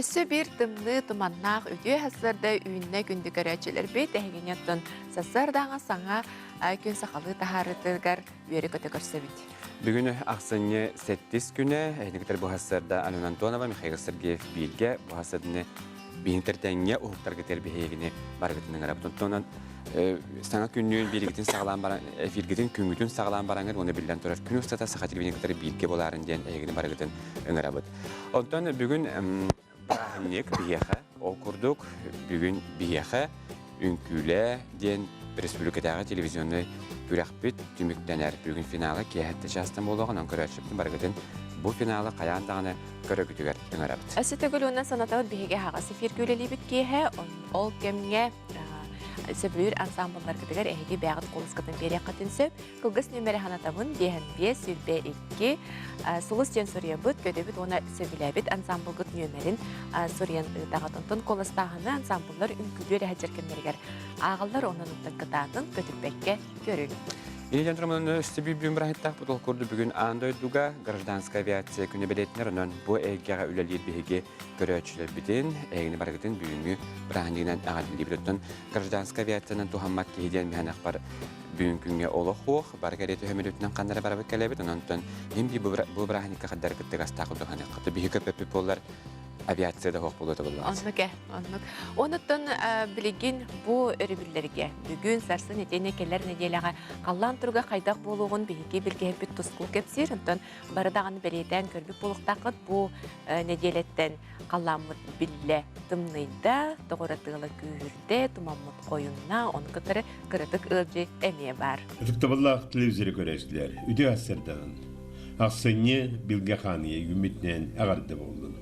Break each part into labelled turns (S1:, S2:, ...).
S1: Өссө биир тымныы туманнаах үтүө сарсыарда үүннэ күндү көрөөччүлэрбит эһигини оттон сарсыардааҥы саҥа күн сахалыы таһаарыытыгар үөрэ-көтө көрсөбүт.
S2: Бүгүн ахсынньы сэттис күнэ эһигитэр бу сарсыарда Алена Антонова, Михаил Сергеев бииргэ бу сарсыарданы биһин тэртэҥҥэ уһуктаргытыгар биһигини барыгытын ыҥырабыт. Онтон саҥа күннүүн бииргитин саҕалаан баран эфиргитин күҥҥүтүн саҕалаан бараҥҥыт уонна биллэн турар күн устата саха телевидениетын кытары бииргэ буолаарын диэн эһигини барыгытын ыҥырабыт. Онтон бүгүн бырааһынньык биһиэхэ ол курдук бүгүн биһиэхэ үҥкүүлээ диэн республикатааҕы телевизионнай күрэхпит түмүктэнэр. Бүгүн финала киэһэттэ чаастан буолуоҕа, онон көрөөччүбүтүн барыгытын бу финалы хайаан даҕаны көрөгүтүгэр ыҥырабыт.
S1: Өссө төгүл уонна санатабыт биһиги аһаҕас эфиргэ үлэлиибит киэһэ. Ол кэмҥэ сөбүлүүр ансаамбылларгытыгар эһиги бэйэҕит куоласкытын биэриэххитин сөп. Кылгас нүөмэри санатабын, 55 22 Сулус диэн суруйабыт, көтөбүт уонна сөбүлээбит ансаамбылгыт нүөмэрин суруйан ыытаҕыт. Онтон куоластааһыны ансаамбыллар үҥкүүлүөр эһэдьэр кэмнэригэр ааҕаллар, онон оттон кытаатын көтүппэккэ көрүҥ.
S2: Инитэн туран өссө биир бырааһыттаахпыт ол курдук бүгүн аан дойдуга гражданскай авиация күнэ бэлиэтинэр, онон бу эйгэҕэ үлэлиир биһиги көрөөччүлэрбитин, эһигини барыгытын бүгүҥҥү бырааһынньыгынан эҕэрдэлиибит. Оттон гражданскай авиациянан туһаммат киһи диэн миһанахпар бүгүн күҥҥэ олох суох, бары кэриэтэ өһөмөлүтүнэн ханна эрэ барабыт кэлэбит, онон иһин бу бырааһынньыкка хардары кыттыгастаах курдук ханыахха. Биһи көппөппүт буоллар авиация да суох буолуо табыллаҕа.
S1: Оннук ээ, оннук. Онуттан билигин бу өрөбүллэргэ бүгүн, сарсын итиэннэ кэлэр нэдиэлэҕэ халлаан туруга хайдах буолуоҕун биһиги билгэһиппит тускул кэпсиир. Онтон бары даҕаны бэлиэтээн көрбүт буолуохтааххыт бу нэдиэлэттэн халлааммыт биллэ тымныйда, тоҕура тыала күүһүрдэ, тумаммыт хойунна, ону кытары кыратык ыалдьыы эмиэ баар.
S3: Ытыктабыллаах телевизоры көрөөччүлэр, үтүө сарсыарданан. Ахсынньы Билгэ Хааныйа үүммүтүнэн эҕэрдэ буоллун.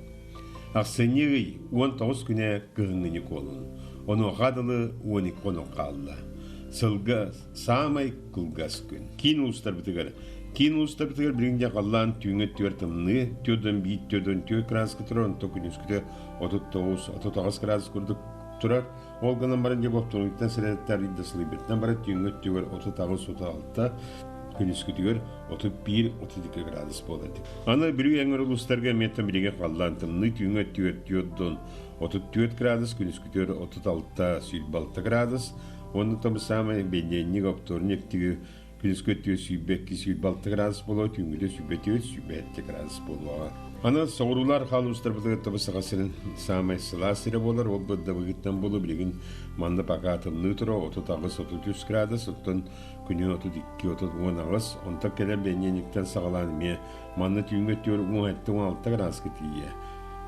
S3: Ахсынньы ый 19 күнэ кыһыҥҥы Ньукуолун, онуоха дылы 12 хонук хаалла. Сылга саамай кылгас күн. Киин улуустарбытыгар Киин улуустарбытыгар билигин дьэ халлаан түүҥҥэ түөрт тымныы, 4,1 4,4 градуска турар, онтон күнүскүтэ 39 38 градус курдук турар. Ол гынан баран дьэ бопторуттан сэлэттэр да сылыйбытынан баран түүҥҥэ өттүгэр 38 36 күнүскүтүгэр 31 32 градус буолар. Аны Бүлүү эҥэр улуустарга эмиэ билигин халлаан тымныы түүҥҥэ өттүгэр 4 34 градус, күнүскүтүгэр 36 26 градус. Онно там самай бэнньэнньик оптуорунньук тиги күнүскү өттүгэр 122 126 градус буолуо, түүҥҥүтэ 124 107 градус буолуоҕа. Аны соҕуруулар хаалуустарбытыгар табы Саха сирин саамай сылаас сирэ буолар, ол быдабыгыттан буолу билигин манна пока тымныы тура 38-33 градус, оттон күнү 32-38, онтон кэлэр бэнньэнниктэн саҕалаан эмиэ манна түүҥҥү өттүгэр 17-16 градуска тиийэ,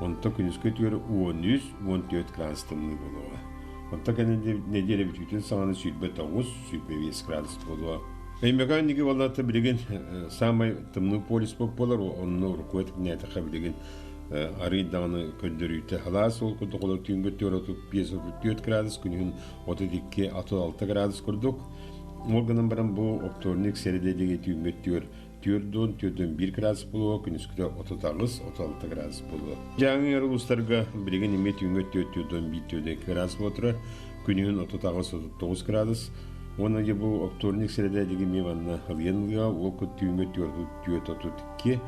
S3: онтон күнүскү өттүгэр 13-14 градус тымныы буолуоҕа. Онтон кэннэ нэдиэлэ бүтүүтүн саҕана 29, 25 градус буолуо. Өймөкөөн диги буоллата билигин саамай тымныы полюс буолар, онно урукку этикнээтэхэ билигин арый даҕаны көрдөрүүтэ халаас ол курдук олор түүҥҥү 35 34 градус, күнүһүн 32 36 градус курдук. Ол гынан баран бу оптуорник сэрэдэ диги түүҥҥү өттүгэр 4 4 1 градус буолуо, күнүскүтэ 38 36 градус буолуо. Дьааҥы улуустарга билигин эмиэ түүҥҥү 4 1 4 градус буолар, күнүһүн 38 39 градус. Уонна дьэ бу оптуорник сирэдэ диги эмиэ манна ылыйан ылыа, ол түүҥҥү 4 32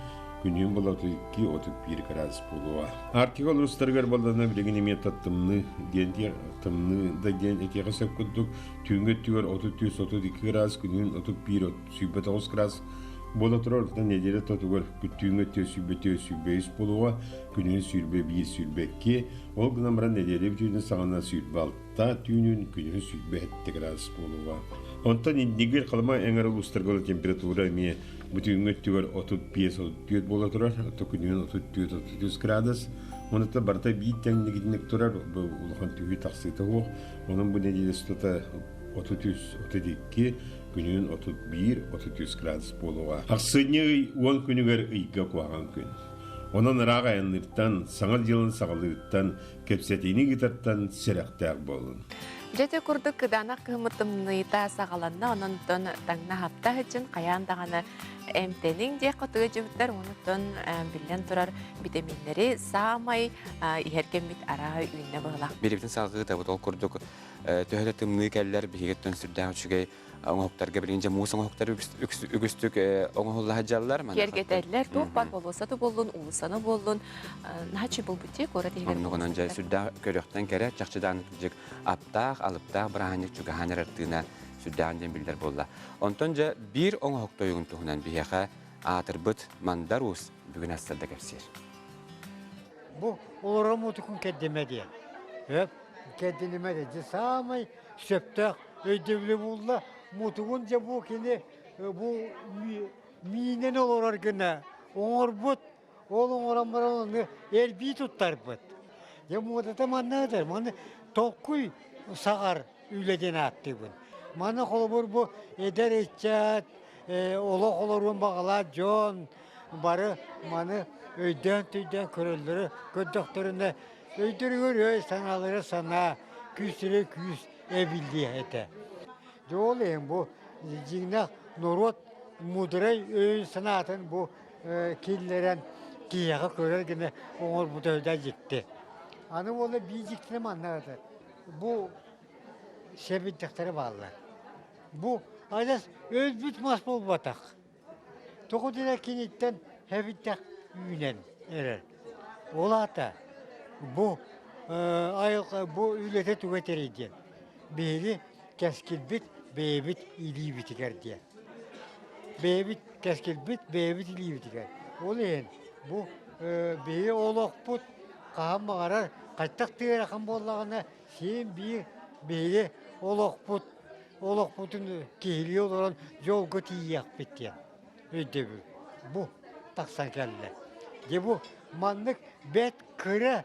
S3: күнүһүн була 32 31 градус буолуо. Арктика улуустарыгар буоллаҕына билигин эмиэ тымныы диэн тымныы да диэн этиэхэ сөп курдук түүҥҥү өттүгэр 33 32 градус, күнүһүн 31 29 градус буола турар. Оттон нэдиэлэ тотугар түүҥҥү өттүгэр 104 103 буолуоҕа, күнүһүн 101 102. Ол гынан баран нэдиэлэ бүтүүтүн саҕана 106 түүнүн, күнүһүн 107 градус буолуоҕа. Онтон Индигир Халыма эҥэр улуустарга температура эмиэ бу түүҥҥү өттүгэр 35-34 буола турар, оттон күнүһүн 34-33 градус. Онуттан барыта биир тэҥник турар, бу улахан түһүү тахсыыта суох. Онон бу нэдиэлэ устата 33-32, күнүн 31-33 градус буолуоҕа. Ахсынньы ый уон күнүгэр ыйга куһаҕан күн. Онон ыраах айанныыртан, саҥа дьылын саҕалыыртан, кэпсэтиини ыытартан сэрэхтээх буолун.
S1: Дьэ ити курдук кыдаанах кыһыммыт тымныыта саҕаланна, онон таҥна хапта сылдьын хайаан даҕаны Эмтэниҥ диэххэ тыа дьыбыттар, онуттан биллэн турар битэмииннэри саамай иһэр кэммит арааһа үүннэ быһылаах.
S2: Биирибитин салгыы табыт ол курдук төһө да тымныы кэллэр биһигиттэн сүрдээх үчүгэй оҥоһуктарга билигин дьэ муус оҥоһуктар үгүстүк оҥоһулла сылдьаллар.
S1: Киэргэтэллэр, туох баар болуоссаты буоллун, уулуссаны буоллун, наһаа булбут дии куорат иһигэр.
S2: Оннугунан дьэ сүрдээх көрүөхтэн кэрэ, чахчыдаан дьик аптаах, алыптаах бырааһынньык чугаһаан эрэр тыына сүрдээҕин диэн биллэр буолла. Онтон дьэ биир оҥоһук тойугун туһунан биһиэхэ аатырбыт Мандар Уус бүгүн ассарда кэпсиир.
S4: Бу олором утукун кэрдимэ диэн. Өп, кэрдинимэ диэн. Дьэ саамай сөптөөх өйдөбүлү булла. Мутугун дьэ бу кини бу миинэн олорор гына оҥорбут Ол оҥорон баран ону эрбии туттарбыт. Дьэ муодата манна этэр, маны толкуй саҕар үлэ диэн ааттыыбын. Маны холобур бу эдэр ыччат, олох олоруон баҕалаах дьон бары маны өйдөөн-төйдөөн көрөллөрө, көрдөхтөрүнэ өйдөрүгэр өй, санаалара санаа, күүстэрэ күүс эбиллиэ этэ. Дьэ ол иһин бу дьиҥнээх норуот муударай өйүн-санаатын бу киллэрэн киһиэхэ көрөр гына оҥорбута да дьикти. Аны уола биир дьиктини манна этэр. Бу сэбирдэхтэрэ бааллар. Бу адьас өлбүт мас буолбатах. Тоҕо диэн киниттэн сэбирдэх үүнэн эрэр. Ол аата бу айылҕа бу үлэтэ туга этэрий диэн. Биһиги кэскилбит бэйэбит илиибитигэр диэн. Бэйэбит кэскилбит бэйэбит илиибитигэр. Ол иһин бу биһиги олохпут хаһан баҕарар хайдах тыарахан буоллаҕына син биир биһиги олохпут олохпутун киһилии олорон дьолго тиийиэхпит диэн өйдөбүл бу тахсан кэллэ. Дьэ бу маннык бэрт кыра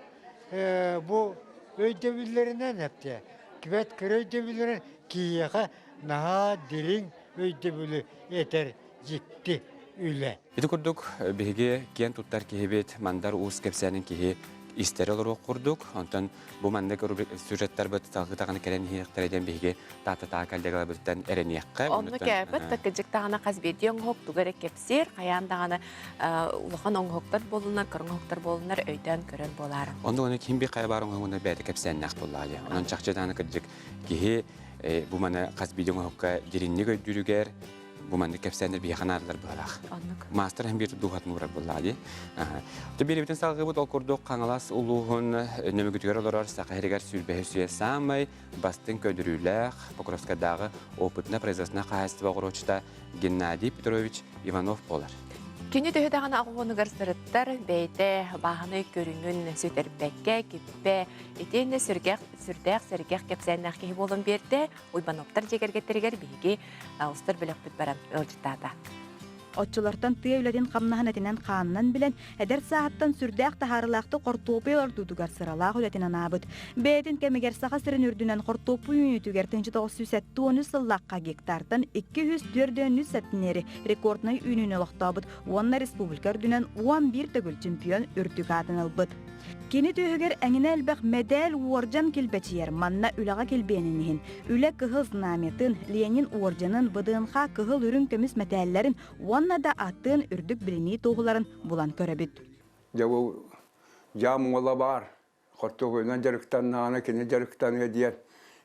S4: бу өйдөбүллэринэн эптэ бэрт кыра өйдөбүллэринэн киһиэхэ наһаа дириҥ өйдөбүлү этэр дьикти үлэ.
S2: Ити курдук биһиги киэн туттар киһибит Мандар Уус кэпсээнин киһи истэрэ олоруох курдук. Онтон бу маннык сюжеттарбыт салгыы даҕаны кэлэн иһиэхтэрэ диэн биһиги таататаа коллегаларбытыттан эрэниэххэ.
S1: Онно кээпэт такыдьык даҕаны хас биирдии оҥоһук тугу эрэ кэпсиир, хайаан даҕаны улахан оҥоһуктар буоллунар, кыра оҥоһуктар буоллунар өйдөөн көрөн буолаарыҥ.
S2: Онно оны ким би хайа баар оҥоһугуна бэйэтэ кэпсээннээх буоллаҕа дии. Онон чахчы даҕаны кырдьык киһи бу маны хас биирдии оҥоһукка дириҥник өйдүүрүгэр бу маннык кэпсээннэр биһиэхэ наадалар быһалаах. Маастар һэн биир дууһатын уурар буоллаҕа дии. Биирибитин салгыыбыт ол курдук Хаҥалас улууһун Нөмүгүтүгэр олорор Саха сиригэр сүүрбэһис үйэ саамай бастыҥ көдүрүүлээх Покровскайдааҕы опытно-производственнай хаһаайыстыба оҕуруотчута Геннадий Петрович Иванов буолар.
S1: Кини төһө даҕаны аҕуһунугар сырыттар, бэйэтэ бааһынай көрүҥүн сүтэрбэккэ, киппэ, итиэннэ сүргэх, сүрдээх сэргэх кэпсээннээх киһи буолан биэрдэ. Уйбаноптар дьиэ кэргэттэригэр биһиги устар бөлөхпүт баран ыалдьыттаата.
S5: Оччолортон тыа үлэтин хамнаһын этинэн-хаанынан билэн, эдэр сааһыттан сүрдээх таһаарыылаахтык хортуоппуй олордуутугар сыралаах үлэтин анаабыт. Бэйэтин кэмигэр Саха сирин үрдүнэн хортуоппуй үүнүүтүгэр 1973 сыллаахха гектартан 243 сентнери рекорднай үүнүүнү олохтообут уонна республика үрдүнэн 11 төгүл чемпион үрдүк аатын ылбыт. Кини түөһүгэр эҥинэ элбэх мэдээл уордьан килбэчийэр, манна үлэҕэ килбиэнин иһин, Үлэ Кыһыл Знамятын, Ленин уордьанын, ВДНХ кыһыл үрүҥ көмүс мэтээллэрин уонна да атын үрдүк билинии туоһуларын булан көрөбүт.
S6: Дьэ бу дьаам уола баар, хортуопуйунан дьарыктаннаҕына кини дьарыктаныа диэн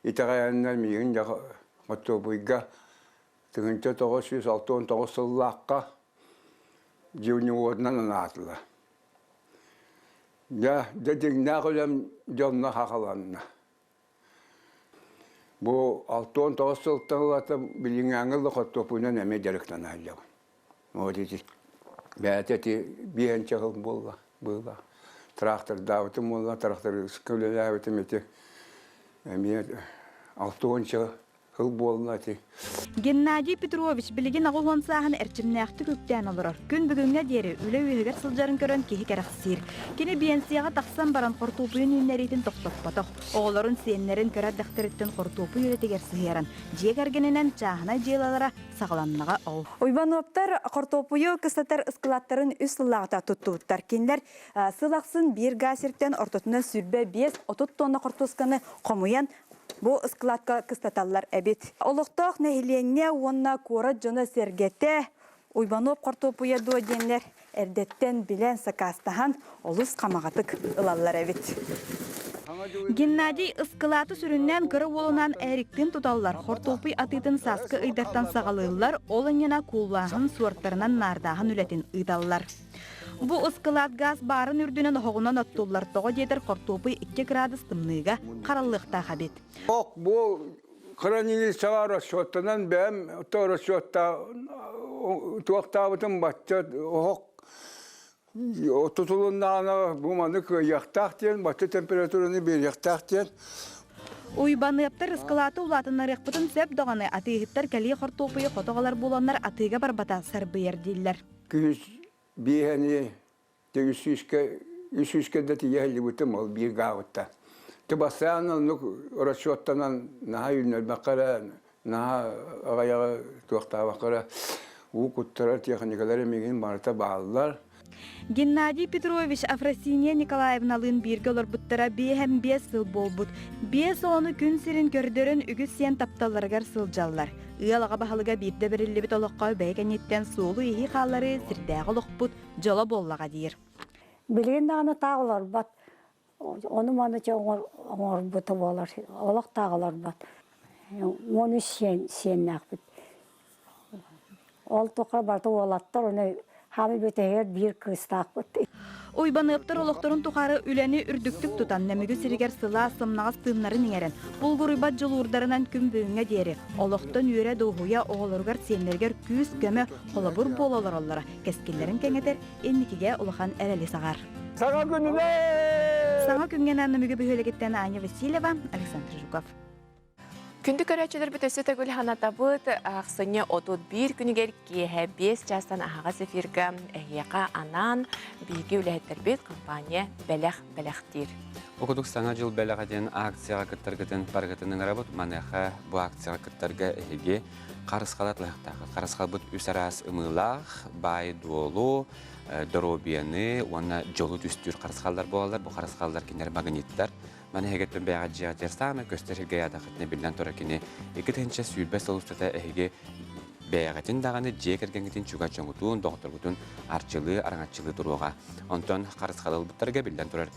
S6: итэҕэйэннэр миигин дьэ хортуопуйга 1969 сыллаахха дьиуньуорунан анаатылар. Дьэ, дьэ дьиҥнээх үлэм дьонно хахаланна. Бу 69 сылтан ылата билиҥҥээҥҥи ыла хортуоппуйунан эмиэ дьарыктана сылдьабын. Вот ити бэйэтэ ити биэһинчэ сыл буолла быылаах. Трактордаабытым буолла, трактористка үлэлээбитим ити эмиэ алтыонча Ыл буолла ити.
S5: Геннадий Петрович билигин 80 сааһын эрчимнээхтик үктээн олорор. Күн бүгүҥҥэ диэри үлэ үөһүгэр сылдьарын көрөн киһи кэрэхсиир. Кини биэнсийэҕэ тахсан баран хортуоппуйун үүннэриитин тохтоппотох. Оҕолорун, сиэннэрин кыра эрдэхтэриттэн хортуоппуй үлэтигэр сыһыаран, дьиэ кэргэнинэн чааһынай дьыалалара саҕаланнаҕа ол.
S7: Уйбануоптар хортуоппуйу кыстатар ыскылааттарын үс сыллааҕыта туттубуттар. Кинилэр сыл ахсын биир гаа сиртэн ортотунан 25-30 тонна хортуосканы хомуйан Бу ыскылаатка кыстаталлар эбит. Олохтоох нэһилиэнньэ уонна куорат дьоно-сэргэтэ. Уйбанов хортуоппуйа дуо диэннэр эрдэттэн билэн сакаастаһан олус хамаҕатык ылаллар эбит.
S5: Геннадий ыскылааты сүрүннээн кыра уолунаан Эриктин туталлар, хортуоппуй атыытын сааскы ыйдартан саҕалыыллар, ол иннинэ кууллааһын, суортарынан наардааһын үлэтин ыыталлар. Бу ыскылаат гаас баарын үрдүнэн оһоҕунан оттуллар, тоҕо диэтэр хортуоппуй 2 градус тымныыга хараллыахтаах эбит.
S6: Ок, бу хранилищеҕа расчеттанан бэйэм то расчетта туохтаабытым бачча оһох тутулуннаҕына бу маны кыайыахтаах диэн бачча температураны биэриэхтээх диэн
S5: Уйбаныаптар ыскылааты улаатыннарыахпытын сөп даҕаны атыыһыттар кэлии хортуоппуйу хото аҕалар буоланнар атыыга барбата сарбыйар дииллэр.
S6: Күһүс биэһэни үс сүүскэ үс сүүскэ да тиийэ сылдьыбытым ол биир гаабыттан. Тыбасаан оннук расчеттанан наһаа үүннэрбэххэ эрэ наһаа аҕыйаҕы туохтаабакка эрэ уу куттарар техникалар эмигин барыта бааллар.
S5: Геннадий Петрович Афросинья Николаевналыын бииргэ олорбуттара биэһэн биэс сыл буолбут. Биэс оҕону күн сирин көрдөрөн үгүс сиэн тапталларыгар сылдьаллар. Ыал аҕа баһылыга биирдэ бэриллибит олоххо бэйэ кэнниттэн суолу-ииһи хаалларыы сирдээҕи олохпут дьоло буоллаҕа диир.
S8: Билигин даҕаны таах олорбот. Ону-маны оҥорбута буолар. Олох таах олорбот. 13 сиэн сиэннээхпит. Ол тухары барыта уолаттар, ону хаамыы бүтэһигэр биир кыыстаахпыт.
S5: Уйбаныаптар олохторун тухары үлэни үрдүктүк тутан, Нөмүгү сиригэр сылаас, сымнаҕас тыыннарын иҥэрэн, булгуруйбат дьулуурдарынан күн бүгүҥҥэ диэри олохтон үөрэ-дуоһуйа оҕолоругар, сиэннэригэр күүс-көмө, холобур буола олороллоро кэскиллэрин кэҥэтэр, инникигэ улахан эрэли саҕар.
S6: Саҥа күнүнэн!
S5: Саҥа күҥҥэ Нөмүгү бөһүөлэгиттэн Аня Васильева, Александр Жуков.
S1: Күндү көрөөччүлэрбит өссө төгүл ханатабыт. Ахсынньы 31 күнүгэр киэһэ 5 чаастан аһаҕас эфирга эһиэхэ анаан биһиги үлэһиттэрбит компания бэлэх бэлэхтиир.
S2: Бу курдук Саҥа дьыл бэлэҕэ диэн акцияҕа кыттаргытын барыгытын ыҥырабыт. Маныаха бу акцияҕа кыттарга эһиги харысхал атлаһыктааххыт. Харысхалбыт үс араас ымыылаах, баай-дуолу, доруобуйаны уонна дьолу түстүүр харысхаллар буолаллар. Бу харысхаллар кинилэр магниттар. Маны эһигиттэн бэйэҕит дьиэҕитигэр саамай көстөр сиргэ ыйаатаххытына биллэн турар кини 2020 сыл устата эһиги бэйэҕитин даҕаны дьиэ кэргэҥҥитин чугас дьоҥҥутун, доҕотторгутун арчылыы, араҥаччылыы туруоҕа. Онтон харысхал ылбыттарга биллэн турар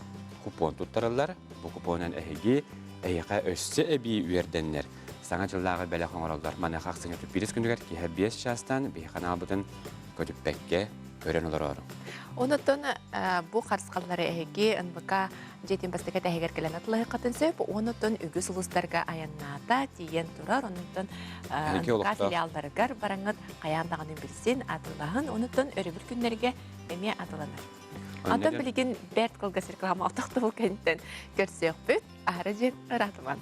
S2: купон туттарыллар. Бу купонан эһиги эһиэхэ өссө эбии үөрдэннэр Саҥа дьыллааҕы бэлэх оҥороллор. Маныаха ахсынньы 31 күнүгэр киэһэ 5 чаастан биһи ханаалбытын көтүппэккэ көрөн олорооруҥ.
S1: Онуттан бу харысхаллары эһиги НВК дьиэтин бастакы тэһигэр кэлэн атылаһыаххытын сөп. Онуттан үгүс улуустарга айаннаата, тиийэн турар. Онуттан НВК филиалларыгар бараҥҥыт хайаан даҕаны билсин, атылаһын. Онуттан өрөбүл күннэргэ эмиэ атыланар. Онтон билигин бэрт кылгас реклама тохтобул кэнниттэн көрсүөхпүт. Аһара диэн ыраатыман.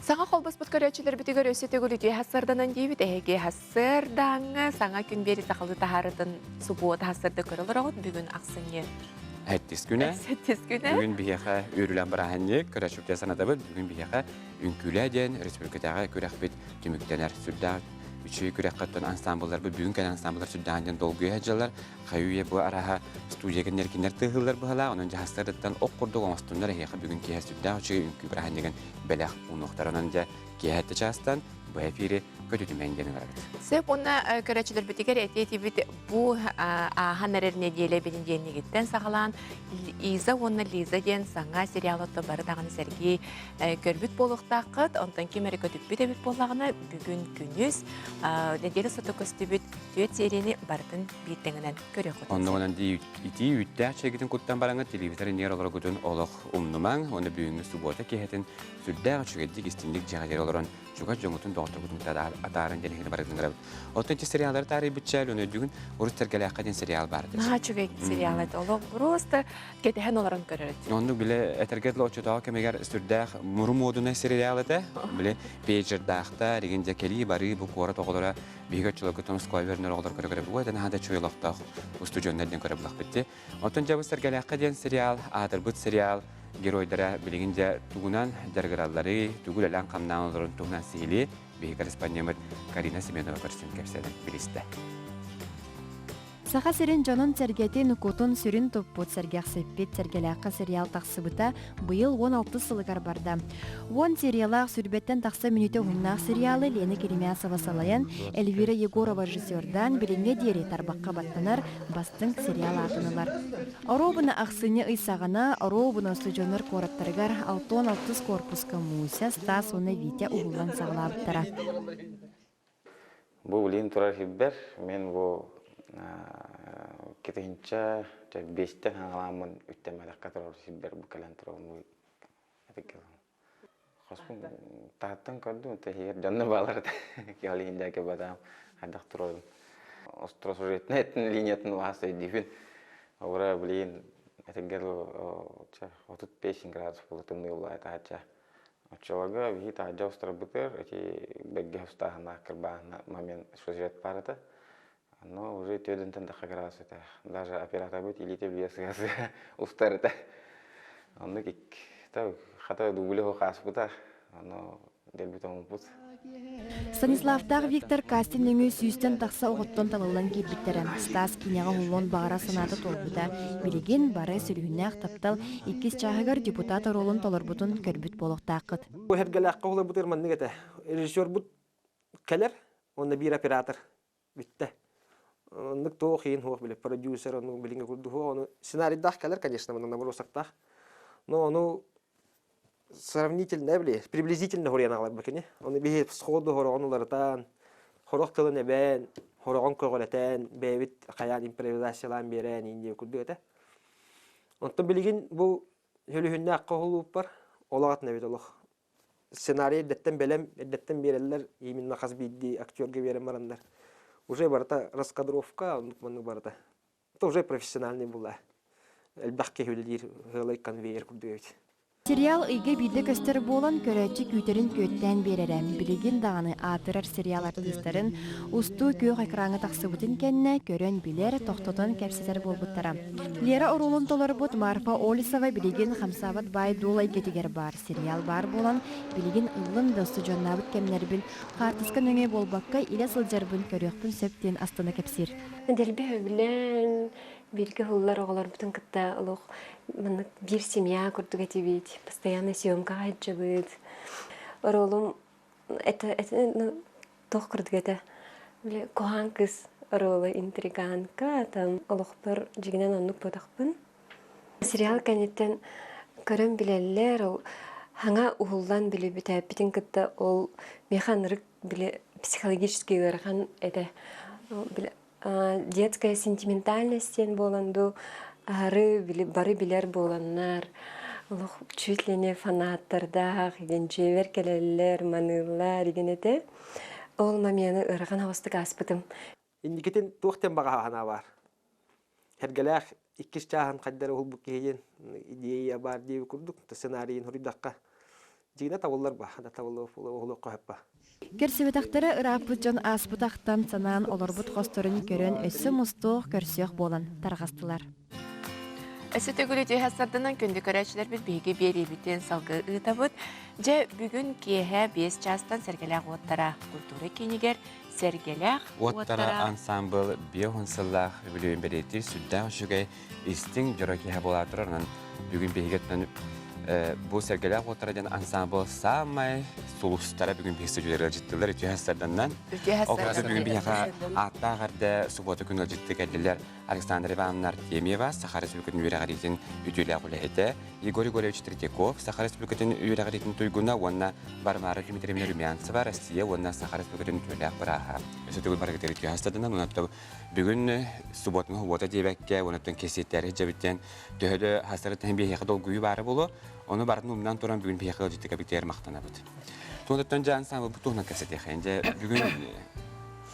S1: Саҥа холбоспут көрөөччүлэрбитигэр өссө төгүл үтүө хассарданан диибит. Эһиги хассыардааҥҥа саҥа күн биэри сахалыы таһаарытын субуота хассарда көрө олороҕут. Бүгүн ахсынньы.
S2: Сэттис күнэ.
S1: Сэттис күнэ.
S2: Бүгүн биһиэхэ үөрүүлээх бырааһынньык. Көрөөччүбүтүгэр санатабыт. Бүгүн биһиэхэ Үҥкүүлээ диэн республикатааҕы күрэхпит түмүктэнэр. Сүрдээх үчүгэй күрэххэ оттон ансамблларбыт бүгүн кэлэн ансамбллар сүрдээҕин диэн долгуйа сылдьаллар. Хайы-үйэ бу араһа студия кинилэр кинилэр тыаһыыллар быһалаах, онон дьаһастарыттан ох курдук оҥостуннар эһиэхэ бүгүн киэһэ сүрдээх үчүгэй үҥкүү бырааһынньыгын бэлэх уунуохтара. Онон дьэ киэһэ эрдэ чаастан бу эфири көтүтүмэҥ диэн ыҥырабыт.
S1: Сөп уонна көрөөччүлэрбитигэр этии-этибит бу ааһан эрэр нэдиэлэ бэнидиэнньигиттэн саҕалаан Иза уонна Лиза диэн саҥа сериал отто бары даҕаны сэргии көрбүт буолуохтааххыт. Онтон ким эрэ көтүппүт эбит буоллаҕына, бүгүн күнүс нэдиэлэ сото көстүбүт түөрт серияны барытын биир тэҥинэн көрүөххүтүн сөп.
S2: Оннугунан итии үүттээх чэйгитин куттан бараҥҥыт телевизор иннигэр олороргутун олох умнумаҥ. Уонна бүгүҥҥү субуота киэһэтин сүрдээх үчүгэйдик истиҥник дьиэҕитигэр олорон чугас дьоҥҥутун, доҕотторгутун кытта атааран диэн иһини барытын ыҥырабыт. Оттон ити сериаллары таарыйбычча, Алена бүгүн Урут Сэргэлээххэ диэн сериал баар этэ.
S1: Наһаа үчүгэй сериал этэ. Олох просто кэтэһэн олорон көрөр этим.
S2: Оннук бile этэргэ дылы оччотооҕу кэмигэр сүрдээх муру-муодунай сериал этэ. Бile пейджердаахта, ригин дьэ кэлии-барыы бу куорат оҕолоро биһиги оччолоргутун оскуола үөрэнэр оҕолор көрө-көрө бу это наһаа да үчүгэй олохтоох устудьуоннар диэн көрө булахпыт дии. Оттон дьэ бу Сэргэлээххэ диэн сериал, аатырбыт сериал геройдара билигин дьэ тугунан дьарыгыралларый, тугу үлэлээн-хамнаан олорорун туһунан сиһилии биһиги корреспондеммыт Карина Семенова көрсөн кэпсэтэн билистэ.
S5: Саха сирин дьонун-сэргэтин кутун-сүрүн туппут сэргэхсиппит Сэргэлээххэ сериал тахсыбыта быйыл 16 сылыгар барда. Уон сериялаах сүүрбэттэн тахса мүнүүтэ уһуннаах сериалы Лена Керемясова салайан, Эльвира Егорова режиссердаан билиҥҥэ диэри тарбахха баттанар бастыҥ сериал аатын ылар. Оруобуна ахсынньы ый саҕана Оруобуна устудьуоннар куораттарыгар 66 корпуска Муся, Стас уонна Витя уһуллан саҕалаабыттара.
S9: Бу билигин турар сирбэр мен бу китинчэ биэстэн хаҥалааммын үттэммэтэххэ турар сирбэр бу кэлэн турабын Хоспун таһыттан көрдүм, тэһигэр дьонно баалар этэ. Киһи дьээки батаам хайдах турарын. Остросюжетнай линиятын улаас өйдүүбүн. Обра билигин этигэр 35 градус буола тымныы буолла таһачча. Оччолорго биһи таһырдьа устарбытыгар ити бэггэ устааһыннаах кырбааһына момент сюжет баар этэ. Но уже төрдүнтэн тахха градус этэ. Даже операторбыт илиитэ билэ сыа-сыа устар этэ. Оннук ик хата дубль хааспыта. Ону дэлби тоҥмуппут.
S5: Станиславтаах Виктор кастинг нөҥүө сүүстэн тахса оҕоттон талыллан киирбиттэрэ. Стас киинэҕэ уһуллуон баҕара санаата туолбута. Билигин бары сүлүһүннээх таптал иккис чааһыгар депутат оруолун толорбутун көрбүт буолуохтааххыт.
S10: Бу Сэргэлээххэ уһуларбытыгар маннык этэ. Режиссербут кэлэр уонна биир оператор бүттэ. Оннук туох иһин суох били продюсер ону билиҥҥи курдук суох ону сценарийдаах кэлэр конечно манна набросоктаах но ону сравнительно били приблизительно хоруйан аҕалар кини ону биһи сходу хороҕун уларытан хорох тылын эбээн хороҕун көҕүрэтэн бэйэбит хайаан импровизациялаан биэрэн иин диэн курдук этэ онтон билигин бу Өлүһүннээх хоһулууппар олох атын эбит олох сценарий эрдэттэн бэлэм, эрдэттэн биэрэллэр, именно хас биирдии актерга биэрэн бараннар. Уже барыта раскадровка, оннук маннык барыта. Это уже профессиональный була. Элбэх киһи үлэлиир ыалай конвейер курдук эбит.
S5: Сериал ыйга биирдэ көстөр буолан, көрөөччү күүтэрин күөттээн биэрэрэ. Билигин даҕаны аатырар сериал артыыстарын устуу күөх экраҥҥа тахсыбытын кэннэ көрөн билэр, тохтотон кэпсэтэр буолбуттара. Лера оруолун толорбут Марфа Олесова билигин хамсаабат баай-дуол эйгэтигэр баар. Сериал баар буолан, билигин ыллым да устудьуоннаабыт кэмнэрбин хаартыска нөҥүө буолбакка илэ сылдьарбын көрүөхпүн сөп диэн астына кэпсиир.
S11: Дэлби сөбүлээн, бииргэ уһуллар оҕолорбутун кытта олох маннык биир семья курдук этибит, постоянно съемкаҕа сылдьабыт. Оруолум это, это ну, туох курдук этэ, били куһаҕан кыыс оруола интриганка, там олохпор дьиҥинэн оннук буотахпын. Сериал кэнниттэн көрөн билэллэр, ол хаҥа уһуллан били бүтээппитин кытта ол миэхэ ынырык били психологически ыарахан этэ. Били детская сентиментальность диэн буолан дуу, аһары били бары билэр буоланнар, олох чуть ли не фанаттардаах, игин дьиэбэр кэлэллэр, маныыллар игин этэ. Ол момены ыарахан оҕустук ааспытым.
S10: Инникитин туох диэн баҕа санаа баар? Сэргэлээх иккис чааһын хайдары уһулбут киһи диэн идея баар диэбит курдук сценарийын суруйдахха дьиҥинэ табыллар ба да табыллыа уһулуохха сөп ба.
S5: Көрсүбэтэхтэрэ ырааппыт дьон ааспыт ахтан санаан олорбут хосторун көрөн өссө мустуох, көрсүөх буолан тарҕастылар.
S1: Өссө төгүл үтүө сарданан күндү көрөөччүлэрбит биһиги биэриибитин салгыы ыытабыт. Дьэ, бүгүн киэһэ 5 чаастан Сэргэлээх уоттара культура киинигэр Сэргэлээх
S2: уоттара ансаамбыл 50 сыллаах үбүлүөйүн бэлиэтиир сүрдээх үчүгэй истиҥ дьоро киэһэ буолаа турар. Онон бүгүн биһиги өттүнэн бу Сэргэлээх уоттара диэн ансаамбыл саамай сулустара бүгүн биһиги студиялар ыалдьыттыылар үтүө сарданнан. Ол курдук бүгүн биһиэхэ ааттаах эрдэ субуота күн ыалдьытты кэллилэр Александра Ивановна Артемьева, Саха Республикатын үөрэҕириитин үтүөлээх үлэһитэ, Егор Егорович Третьяков, Саха Республикатын үөрэҕириитин туйгуна уонна Варвара Дмитриевна Румянцева, Россия уонна Саха Республикатын үтүөлээх бырааһа. Өссө төгүл барыгытыгар үтүө хастадынан, онон бүгүн субуотун уота диэбэккэ, онон кэсиэттэри дьэбиттэн төһө да хастарыттан биһиэхэ долгуйуу баара буолуо, ону барытын умнан туран бүгүн биһиэхэ ыалдьыттыга битээр махтанабыт. Туонаттан дьаан саамы бу туһунан кэпсэтиэхэ. Дьэ бүгүн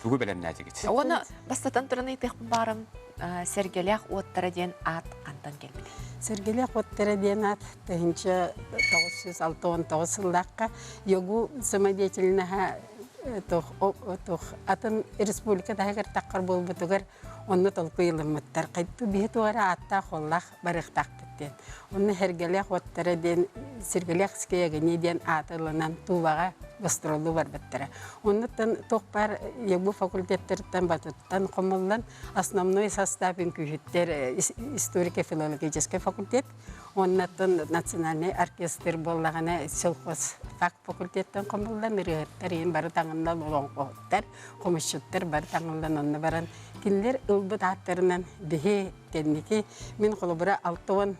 S2: тугу бэлэмнээтигит?
S1: Уонна бастатан туран ыйытыахпын баарым Сэргэлээх уоттара диэн аат хантан кэлбитий?
S12: Сэргэлээх уоттара диэн аат 1969 сыллаахха ЯГУ самодеятельноһа. Туох атын республика таһыгар таххар буолбутугар онно толкуй ылыммыттар. Хайдах биһи туох эрэ ааттаах-уоллаах барыахтаахпыт диэн. Онно Сэргэлээх уоттара диэн Сэргэлээх Скиягини диэн ааты ылынан Тулаҕа гастроллуу барбыттара. Оннуттан туох баар ЕГУ факультеттарыттан батыттан хомуллан основной состав үҥкүүһүттэр историко-филологическай факультет Уоннаттан национальнай оркестр буоллаҕына сельхоз фак факультеттан хомуллан ырыаһыттар иһин бары таҥыллан олоҥхоһуттар, хомусчуттар бары таҥыллан онно баран кинилэр ылбыт ааттарынан биһи кэнники мин холобура 68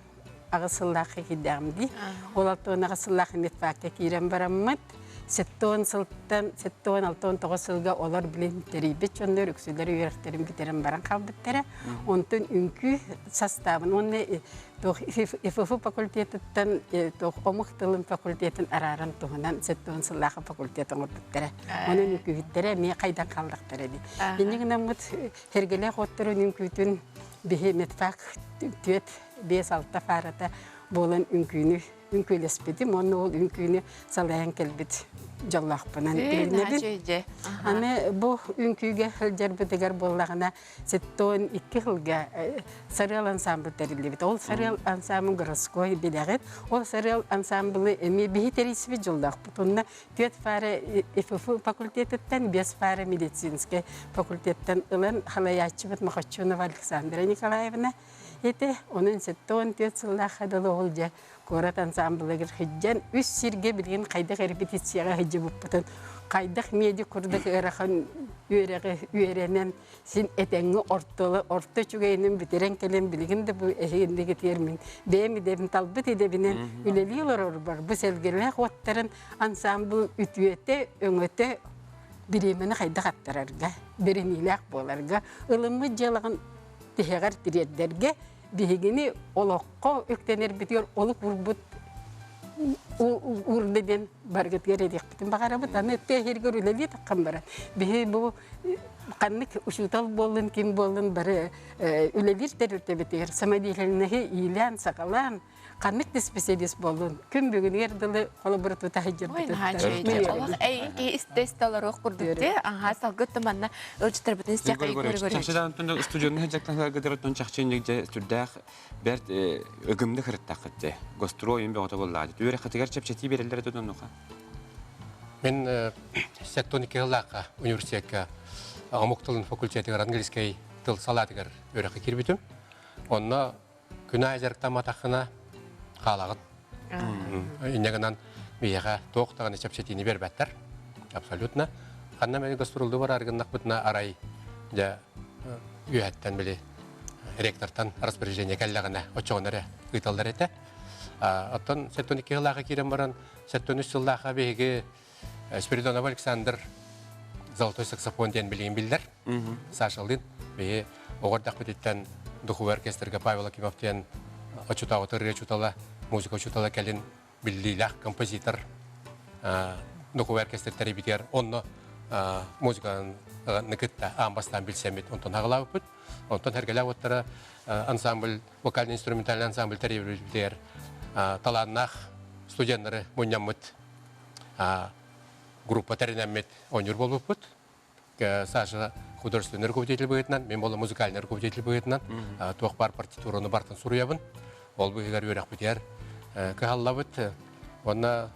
S12: сыллаахха киирдэҕим дии. Ол 68 сыллаах медфакка киирэн бараммыт 70 сылтан 76 сылга олор билин тэрийбит дьоннор үксүлэр үөрэхтэрин бүтэрэн баран хаалбыттара. Онтон үҥкүү састаабын уонна туох ИФФ факультетыттан туох омук тылын факультетын арааран туһунан 70 сыллаах факультет оҥорбуттара. Онон үҥкүүһүттэрэ эмиэ хайдан хааллахтара дии. Инньэ гынаммыт Сэргэлээх отторун үҥкүүтүн биһи медфак түөт 5-6 фарата буолан үҥкүүнү үҥкүүлэспитим уонна ол үҥкүүнү салайан кэлбит дьоллоохпунан билинэбин. Аны бу үҥкүүгэ сылдьарбытыгар буоллаҕына 72 сылга Сарыал ансамбль тэриллибит. Ол Сарыал ансамбль городской билэҕит. Ол Сарыал ансамблы эмиэ биһи тэрийсибит дьоллоохпут. Онно түөрт пара ИФФ факультетыттан, биэс пара медицинскэй факультеттан ылан халайааччыбыт Махачунова Александра Николаевна Ити онон 74 сыллаахха дылы ол дьэ куорат ансамблыгар сылдьан үс сиргэ билигин хайдах репетицияҕа сылдьыбыппытын хайдах медик курдук ыарахан үөрэҕи үөрэнэн син этэҥҥэ ортоло орто үчүгэйинэн бүтэрэн кэлэн билигин да бу эһигиннигитигэр мин бэйэм идэбин талбыт идэбинэн үлэлии олорорбор бу сэлгэлээх уоттарын ансамбл үтүөтэ өҥөтө бириэмэни хайдах аттарарга бэриниилээх буоларга ылыммыт дьыалаҕын тиһэҕэр тириэрдэргэ биһигини олоххо үктэнэрбитигэр олук уурбут уурда диэн барыгытыгар этиэхпитин баҕарабыт. Аны тыа сиригэр үлэлии таххан баран биһи бу ханнык учуутал буоллун, ким буоллун бары үлэлиир тэрилтэбитигэр самодеятельноһы иилээн-саҕалаан ханнык да специалист буоллун күн бүгүнүгэр дылы холобура тута сылдьарбытыттан
S1: Олох эйин киһи истэ-истэ олоруох курдук дии. Аһаа салгыт манна ылдьыттарбытын истиэххэ көрө-көрө.
S2: Чахчыдан студионный сылдьактан чахчы дьэ сүрдээх бэрт ыгымны кырыттаххыт дьэ. Гастрой им бөҕөтө буоллаҕа. Үөрэххитигэр чэпчэтии береллер этэ оннуха.
S13: Мен 72 сыллаахха университетка омук тылын факультетыгар английскай тыл салаатыгар үөрэххэ киирбитим. Онно күн аайы дьарыктамматаххына хаалаҕын. Инньэ гынан биһиэхэ туох даҕаны чэпчэтиини биэрбэттэр. Абсолютно. Ханна эмэ гастроллуу бараары гыннахпытына арай дьэ үөһэттэн били ректортан распоряжение кэллэҕинэ оччоҕуна эрэ ыыталлар этэ. Оттон 72 сыллаахха киирэн баран 73 сыллаахха биһиги Спиридонов Александр «Золотой саксофон» диэн билигин биллэр. Сашалыын биһи оҕо эрдэхпититтэн духовой оркестрга Павел Акимов диэн оччотооҕу ырыа учуутала, музыка учуутала кэлин биллиилээх композитор духовой оркестр тэрийбитигэр онно музыканы кытта аан бастаан билсэммит онтон аҕалаабыппыт. Онтон Сэргэлээх уоттара ансамбль, вокально-инструментальный ансамбль тэрийбитигэр талааннаах студеннары мунньаммыт группа тэринэммит оонньуур буолбуппут. Саша художественный руководитель быһыытынан, мен буолла музыкальный руководитель быһыытынан туох баар партитураны бартын суруйабын. Ол быһыгар үөрэхпитигэр кыһаллабыт. Уонна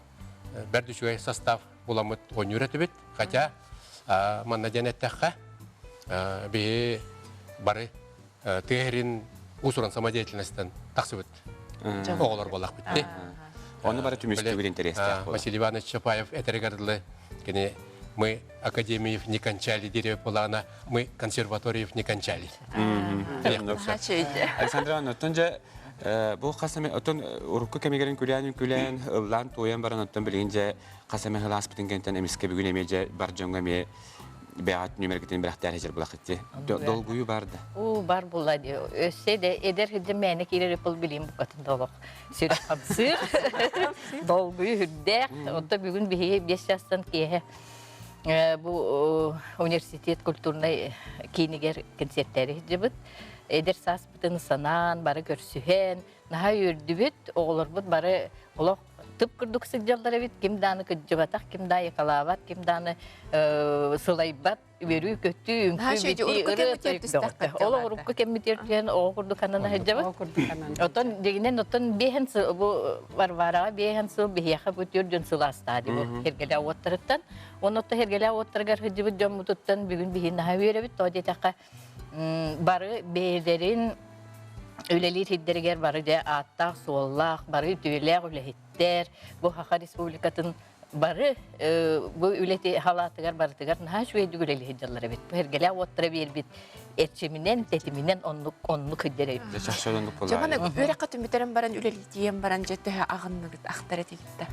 S13: бэрт үчүгэй состав буламмыт оонньуур этибит. Хотя манна диэн эттэххэ, биһи бары тыа сирин уус-уран самодеятельностан тахсыбыт оҕолор буоллахпыт дии.
S2: Ону бары түмүстүүгүр интэриэстээх буолар.
S13: Василий Иванович Чапаев этэригэр дылы кини мы академиев не кончали деревьев плана, мы консерваториев не кончали.
S2: Александр Ивановна, оттон дьэ бу хас эмэ оттон урукку кэмигэрин күлээн күлээн ыллаан туойан баран оттон билигин дьэ хас эмэ сылааспытын кэнтэн эмискэ бүгүн эмиэ дьэ бар дьоҥҥо эмиэ бэҕэт нүмергитин бэлэхтээн сылдьар булахытти. Долгуйуу бар да.
S14: Уу бар була ди. Өссө де эдэр сылдьан мээнэ киирэр ыпыл билиим букатын да олох сүрэх хамсыыр. Долгуйуу үрдээх. Онто бүгүн биһиги 5 частан киэһэ бу университет культурнай киинигэр концертээри сылдьыбыт. Эдэр сааспытын санаан, бары көрсүһэн, наһаа үөрдүбүт. Оҕолорбут бары олох. Тып курдук сылдьаллар эбит, ким дааны кыдьыбатах, ким да айыкалаабат, ким дааны сылайбат, үөрүү көтүү, үҥкүү битии, ырыа тойук бөҕөтө. Ол урукку кэммитигэр түһэн оҕо курдук анана сылдьабыт. Оттон дьигинэн оттон биэһэн сыл бу Варвараҕа биэһэн сыл биһиэхэ бу түөрт дьон сылаастаа дии бу Һэргэлээх уоттарыттан. Уонна оттон Һэргэлээх уоттарыгар сылдьыбыт дьоммутуттан бүгүн биһи наһаа үөрэбит. Тоҕо диэтэххэ бары бэйэлэрин үлэлиир сирдэригэр бары дьэ ааттаах-суоллаах, бары үтүөлээх үлэһиттэр, бу Саха Республикатын бары бу үлэти халаатыгар барытыгар наһаа үчүгэйдик үлэлии сылдьаллар эбит. Бу Һэргэлээх уоттара биэрбит эрчиминэн, тэтиминэн оннук оннук сылдьар эбит.
S2: Дьэ чахчы оннук
S1: Дьэ маны үөрэххэ түмүтэрэн баран үлэлиитийэн баран дьэ төһө аҕынныгыт ахтар этигит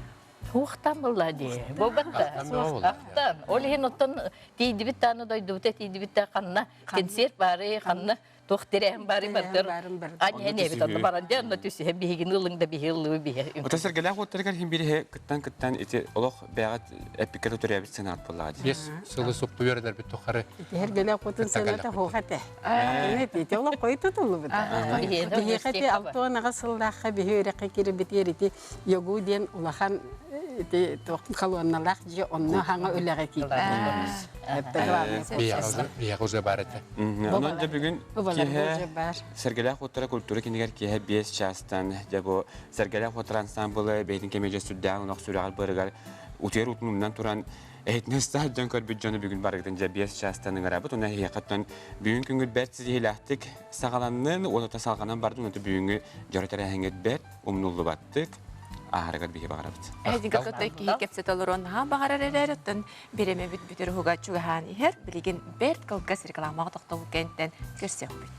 S14: Суохтан буолла дии. Буолбатта. Ахтан. Ол иһин оттон тиийдибит дааны дойдубута тиийдибит да ханна концерт баары ханна туох тирээһин баары бардыр. Аньа эбит онно баран дьэ онно түсүһэ биһигини ылыҥ да биһи ыллыы биһи.
S2: Ота сэргэлээх уоттарыгар иһин бириһэ кыттан-кыттан ити олох бэҕэт эппиккэ төрөөбүт сынаат буоллаҕа дии.
S13: Биэс сылы супту үөрэнэрбит тухары
S12: Һэргэлээх уотун сыаната суох этэ. Ити олох хойу тутуллубута. Биһиэхэ ити 68 сыллаахха биһи үөрэххэ киирбитигэр ити Йогу диэн улахан ити туох колонналаах дьиэ онно хаҥа үлэҕэ киирдэ.
S13: Биһиэхэ уже бар этэ.
S2: Онон дьэ бүгүн киэһэ Сэргэлээх уоттара культура кинигэр киэһэ 5 чаастан дьэ бу Сэргэлээх уоттара ансаамбылы бэйэтин кэмэ дьэ сүрдээҕин олох сүрэҕэр быарыгар утуйар утун умнан туран эһитинэ саат дьон көрбүт дьону бүгүн барыгытын дьэ 5 чаастан ыҥырабыт. Уна эһиэхэ бүгүн күҥҥүт бэрт ситиһиилээхтик саҕаланнын, уонна салҕанан бардын, уонна бүгүҥҥү дьоро тэрээһиҥҥит бэрт умнуллубаттык ааһарыгар биһи баҕарабыт.
S1: Эһиги кытта киһи кэпсэтэ олоруон наһаа баҕарар эрээри, оттон бириэмэбит бүтэр уһуга чугаһаан иһэр. Билигин бэрт кылгас рекламаҕа тохтобул кэнниттэн көрсүөхпүт.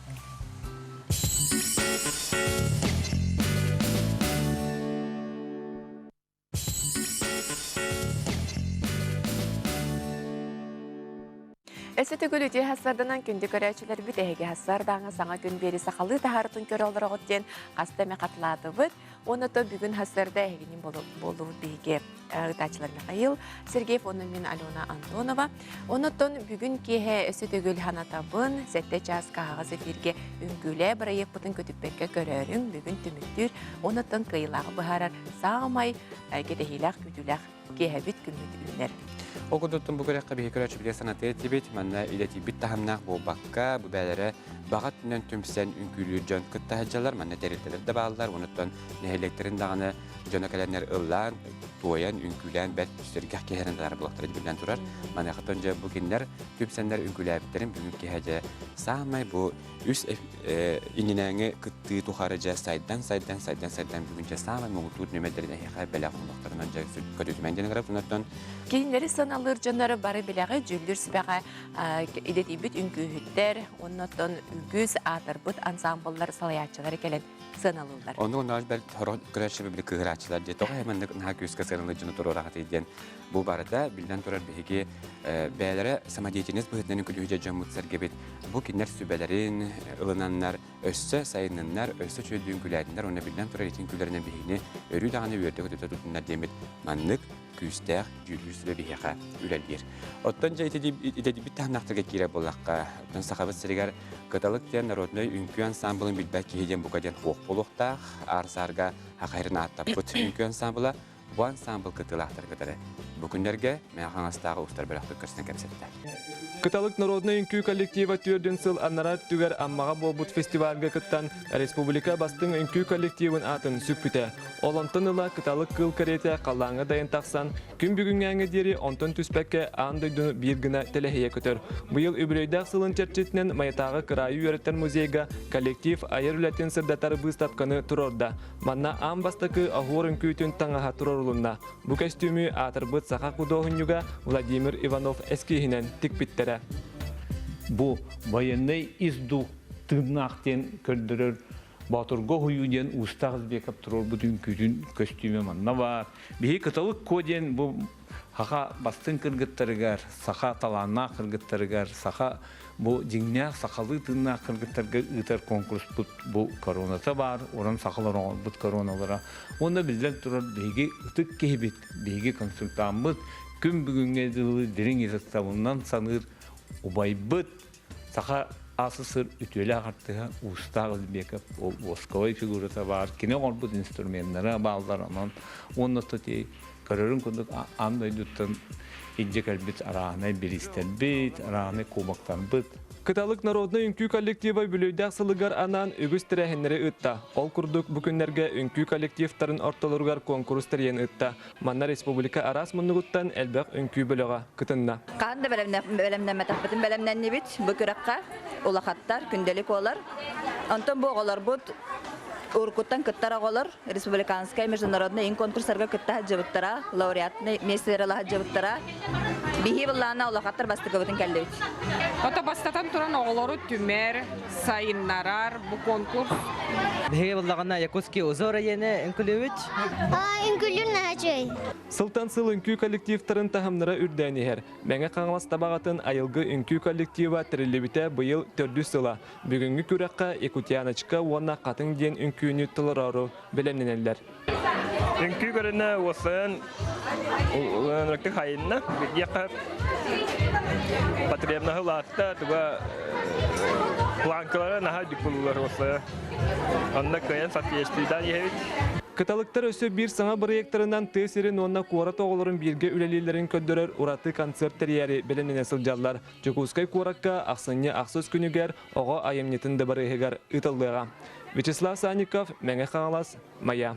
S1: Өссө төгүл үтүө хассарданан күндү көрөөччүлэрбит эһиги хассардааҥы саҥа күн биэри сахалыы таһаарытын көрө олороҕут диэн хаста эмэ хатылаатыбыт. Уонна то бүгүн хассарда эһигинин буоллубут биһиги ыытааччылар Михаил Сергеев уонна мин Алена Антонова. Оннуттан бүгүн киэһэ өссө төгүл ханатабын, сэттэ чаас каһаҕас эфиргэ үҥкүүлээ бырайыакпытын көтүппэккэ көрөөрүҥ, бүгүн түмүктүүр, оннуттан кыайыылааҕы быһаарар саамай кэтэһиилээх күүтүүлээх киэһэбит күммүт үүнэр.
S2: Ол курдуктун бу күрэххэ биһи көрөөччүбүтүгэр санатыа этибит. Манна идэтийбит таһымнаах буолбакка, бу бээлэрэ баҕа өттүнэн түмсэн үҥкүүлүүр дьон кытта сылдьаллар. Манна тэрилтэлэр да бааллар. Онуттан нэһилиэктэрин даҕаны дьоно кэлэннэр ыллаан, туойан, үҥкүүлээн бэрт сэргэх киһэрин таһаар буолуохтара биллэн турар. Маныахаттан дьэ бу кинилэр түмсэннэр үҥкүүлээбиттэрин бүгүн киһэ дьэ саамай бу үс иннинээҥи кыттыы тухары дьэ сайдан сайдан сайдан сайдан бүгүн дьэ саамай муҥутуур нүмэрдэрин эһиэхэ бэлэх оҥордохторунан дьэ көрүүтүмэн диэн ыҥырабыт онтон
S1: Кинилэри сыаналыыр дьоннору бары билэҕи дьүүллүүр сүбэҕэ идэтийбит үҥкүүһүттэр уонна оттон үгүс аатырбыт ансаамбыллар салайааччылары кэлэн сыаналыыллар.
S2: Ону онно бэл сорох көрөөччү били кыыһырааччылар дии тоҕо маннык наһаа күүскэ сыаналыыр дьону туруораҕытый диэн Бу барыта, биллэн турар, биһиги бэйэлэрэ самодеятельность быһыытынан үҥкүүлүүһү дьоммут сэргэбит. Бу кинилэр сүбэлэрин ылынаннар, өссө сайынныннар, өссө үчүгэйдик үҥкүүлээтиннэр уонна биллэн турар ити үҥкүүлэринэн биһигини өрүү даҕаны үөрдэ-көтүтэ тутуннар диэммит маннык күүстээх дьүүллүүр сүбэ биһиэхэ үлэлиир. Оттон дьэ итидибит таһымнаахтарга киирэр буоллахха, оттон Сахабыт сиригэр Кыталык диэн народнай үҥкүү ансаамбылын билбэт киһи диэн бука диэн суох буолуохтаах. Аар-саарга Хахайрын ааттаппыт үҥкүү ансаамбыла Бу ансаамбыл кыттыылаахтары кытары бу күннэргэ Мэҥэ Хаҥастааҕы устар бөлөхтөр көрсөн кэпсэттэ.
S15: Кыталык народнай үҥкүү коллектива түөрдүн сыл аннараа өттүгэр Аммаҕа буолбут фестивальга кыттан республика бастыҥ үҥкүү коллективын аатын сүкпүтэ. Ол онтон ыла Кыталык кыыл кэриэтэ халлааҥҥа дайан тахсан, күн бүгүҥҥээҥҥэ диэри онтон түспэккэ аан дойдуну биир гына тэлэһийэ көтөр. Быйыл үбүлүөйдээх сылын чэрчитинэн Майатааҕы кыраайы үөрэттэр музейга коллектив айар үлэтин сырдатар быыстапканы туруорда. Манна аан бастакы оһуор үҥкүүтүн таҥаһа туруорулунна. Бу көстүүмү аатырбыт саха худуоһунньуга Владимир Иванов эскиһинэн тикпиттэрэ.
S16: Бу военнай ис дух тыыннаах диэн көрдөрөр Боотурга уһуйуу диэн Уустаах Избеков туруорбут үҥкүүтүн көстүүмэ манна баар. Биһи Кыталык Куо диэн бу саха бастыҥ кыргыттарыгар, саха талааннаах кыргыттарыгар, саха бу дьиҥнээх сахалыы тыыннаах кыргыттарга ыытар конкурспут бу короната баар, уран сахалар оҥорбут короналара. Уонна биллэн турар биһиги ытык киһибит, биһиги консультаммыт күн бүгүҥҥэ дылы дириҥ ытыктабылынан саныыр убайбыт, саха АССР үтүөлээх артыһа Уустаах Ызбеков ол восковай фигурата баар, кини оҥорбут инструменнара бааллар, онон уонна ти көрөрүн курдук аан дойдуттан илдьэ кэлбит арааһынай бириистэрбит, арааһынай кубоктарбыт.
S15: Кыталык народнай үҥкүү коллектива үбүлүөйдээх сылыгар анаан үгүс тэрээһиннэри ыытта. Ол курдук бу күннэргэ үҥкүү коллективтарын ортолоругар куонкурус тэрийэн ыытта. Манна республика араас муннугуттан элбэх үҥкүү бөлөҕө кытынна.
S17: Хаһан да бэлэмнэммэтэхпитин бэлэмнэннибит бу күрэххэ. Улахаттар, күндэлик олар. Онтон бу оҕолорбут уруккуттан кыттар оҕолор республиканскай международный ин конкурсарга кытта сылдьыбыттара, лауреатный миэстэлэри ыла сылдьыбыттара. Биһи былаана улахаттар бастакыбытын кэллибит.
S18: Ото бастатан туран оҕолору түмэр, сайыннарар бу конкурс.
S19: Биһиги буллаҕына Якутский узор диэни үҥкүлүүбүт.
S20: Үҥкүлүүр наһаа үчүгэй.
S15: Сылтан сыл үҥкүү коллективтарын таһымнара үрдээн иһэр. Мэҥэ Хаҥалас Табаҕатын айылгы үҥкүү коллектива тэриллибитэ быйыл төрдүс сыла. Бүгүҥҥү күрэххэ Якутяночка уонна Хатыҥ диэн үҥкүүнү толороору бэлэмнэнэллэр.
S21: Үҥкүү көрүнэ уоссайан ынырыктык хайынна. Диэххэ потребноһы улаатта, туга планкалара наһаа үрдүк булулар уоссайа. Онно кыайан соответствуйдаан иһэбит.
S15: Кыталыктар өссө биир саҥа бырайыактарынан тыа сирин уонна куорат оҕолорун бииргэ үлэлииллэрин көрдөрөр ураты концерт тэрийээри бэлэмнэнэ сылдьаллар. Дьокуускай куоракка ахсынньы ахсыс күнүгэр оҕо айымньытын дыбарыаһыгар ыытыллыаҕа. Вячеслав Санников, Мэҥэ Хаҥалас, Майа.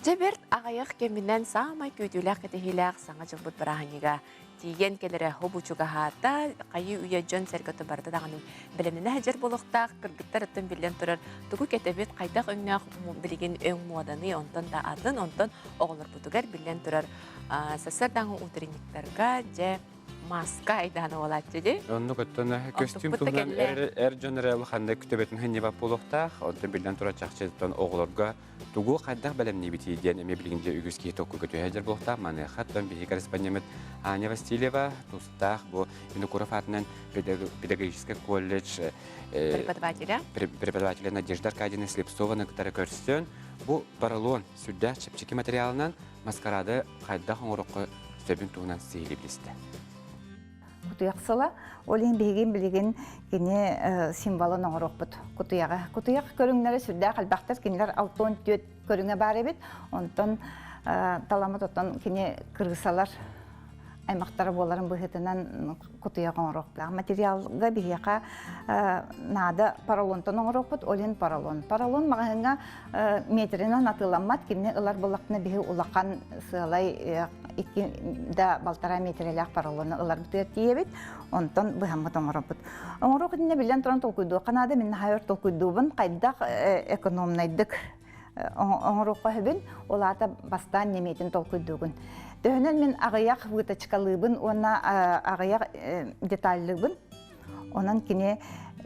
S1: Дьэ бэрт аҕыйах кэминэн саамай күүтүүлээх кэтэһиилээх Саҥа дьылбыт бырааһынньыга тиийэн кэлэрэ хобу чугаһаата, хайыы үйэ дьон-сэргэ барыта даҕаны бэлэмнэнэ сылдьар буолуохтаах, кыргыттар оттон биллэн турар тугу кэтэбит, хайдах өҥнөөх билигин өҥ муоданы, онтон да атын, онтон оҕолорбутугар биллэн турар сарсыардааҥы утренниктарга дьэ маска айдаана буолааччы дии.
S2: Оннук оттон көстүүм туһунан эр дьон эрэ улаханнык төбөтүн ханньыбат буолуохтаах. Онтон биллэн турар чахчы оҕолорго тугу хайдах бэлэмниибитий диэн эмиэ билигин дьэ үгүс киһи толкуйга түһэ сылдьар буолуохтаах. Маныаха оттон биһиги корреспондеммыт Аня Васильева тустаах бу Винокуров аатынан педагогическай колледж
S1: преподавателя
S2: преподавателя Надежда Аркадьевна Слепцованы кытары көрсөн бу поролон сүрдээх чэпчэки материалынан маскарады хайдах оҥороххо сөбүн туһунан сиһилии билистэ.
S22: Кутуйах сыла. Ол иһин биһигин билигин кини символын оҥоруохпут кутуйаҕа. Кутуйах көрүҥнэрэ сүрдээх элбэхтэр. Кинилэр 64 көрүҥэ баар эбит. Онтон таламыт оттон кини кырыысалар аймахтара буоларын быһыытынан кутуйах оҥоруохтаах. Материалга биһиэхэ наада поролонтон оҥоруохпут, ол иһин поролон. Поролон маҕаһыыҥҥа метринэн атыыламмат, кинини ылар буоллахпына биһи улахан сыалай икки да балтараа метрэлээх поролону ыларбытыгар тиийэбит, онтон быһаммыт оҥоробут. Оҥоруох иннинэ биллэн туран толкуйдуохха наада, мин наһаа өр толкуйдуубун, хайдах экономнайдык оҥоруохха сөбүн, ол аата бастаан ньэмиэтин толкуйдуугун. Төһөнөн мин аҕыйах выточкалыыбын уонна аҕыйах деталлыыбын, онон кини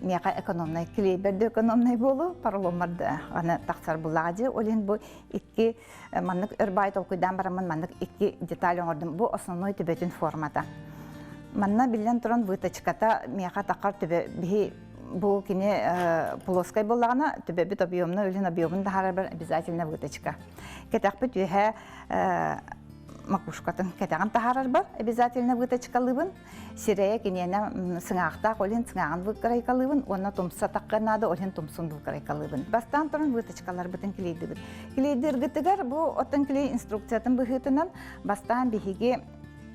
S22: миэхэ экономнай клейбер да экономнай буолу, поролонмар да аны тахсар буллаҕа дии. Ол иһин бу икки маннык өр баай толкуйдаан бараммын маннык икки деталь оҥордум. Бу основной төбөтүн формата. Манна биллэн туран выточката миэхэ тахар төбө биһи бу кини плоскай буоллаҕына төбөбүт объемна үлүн объемун таһаарарбар обязательно выточка. Кэтэхпит үөһэ макушкатын кэтэҕин таһаарарбар обязательно выточкалыыбын. Сирэйэ киниэнэ сыҥаахтаах ол иһин сыҥааҕын выкройкалыыбын уонна тумса тахха наада ол иһин тумсун выкройкалыыбын. Бастаан туран выточкаларбытын клейдибит. Клейдиргытыгар бу оттон клей инструкциятын быһыытынан бастаан биһиги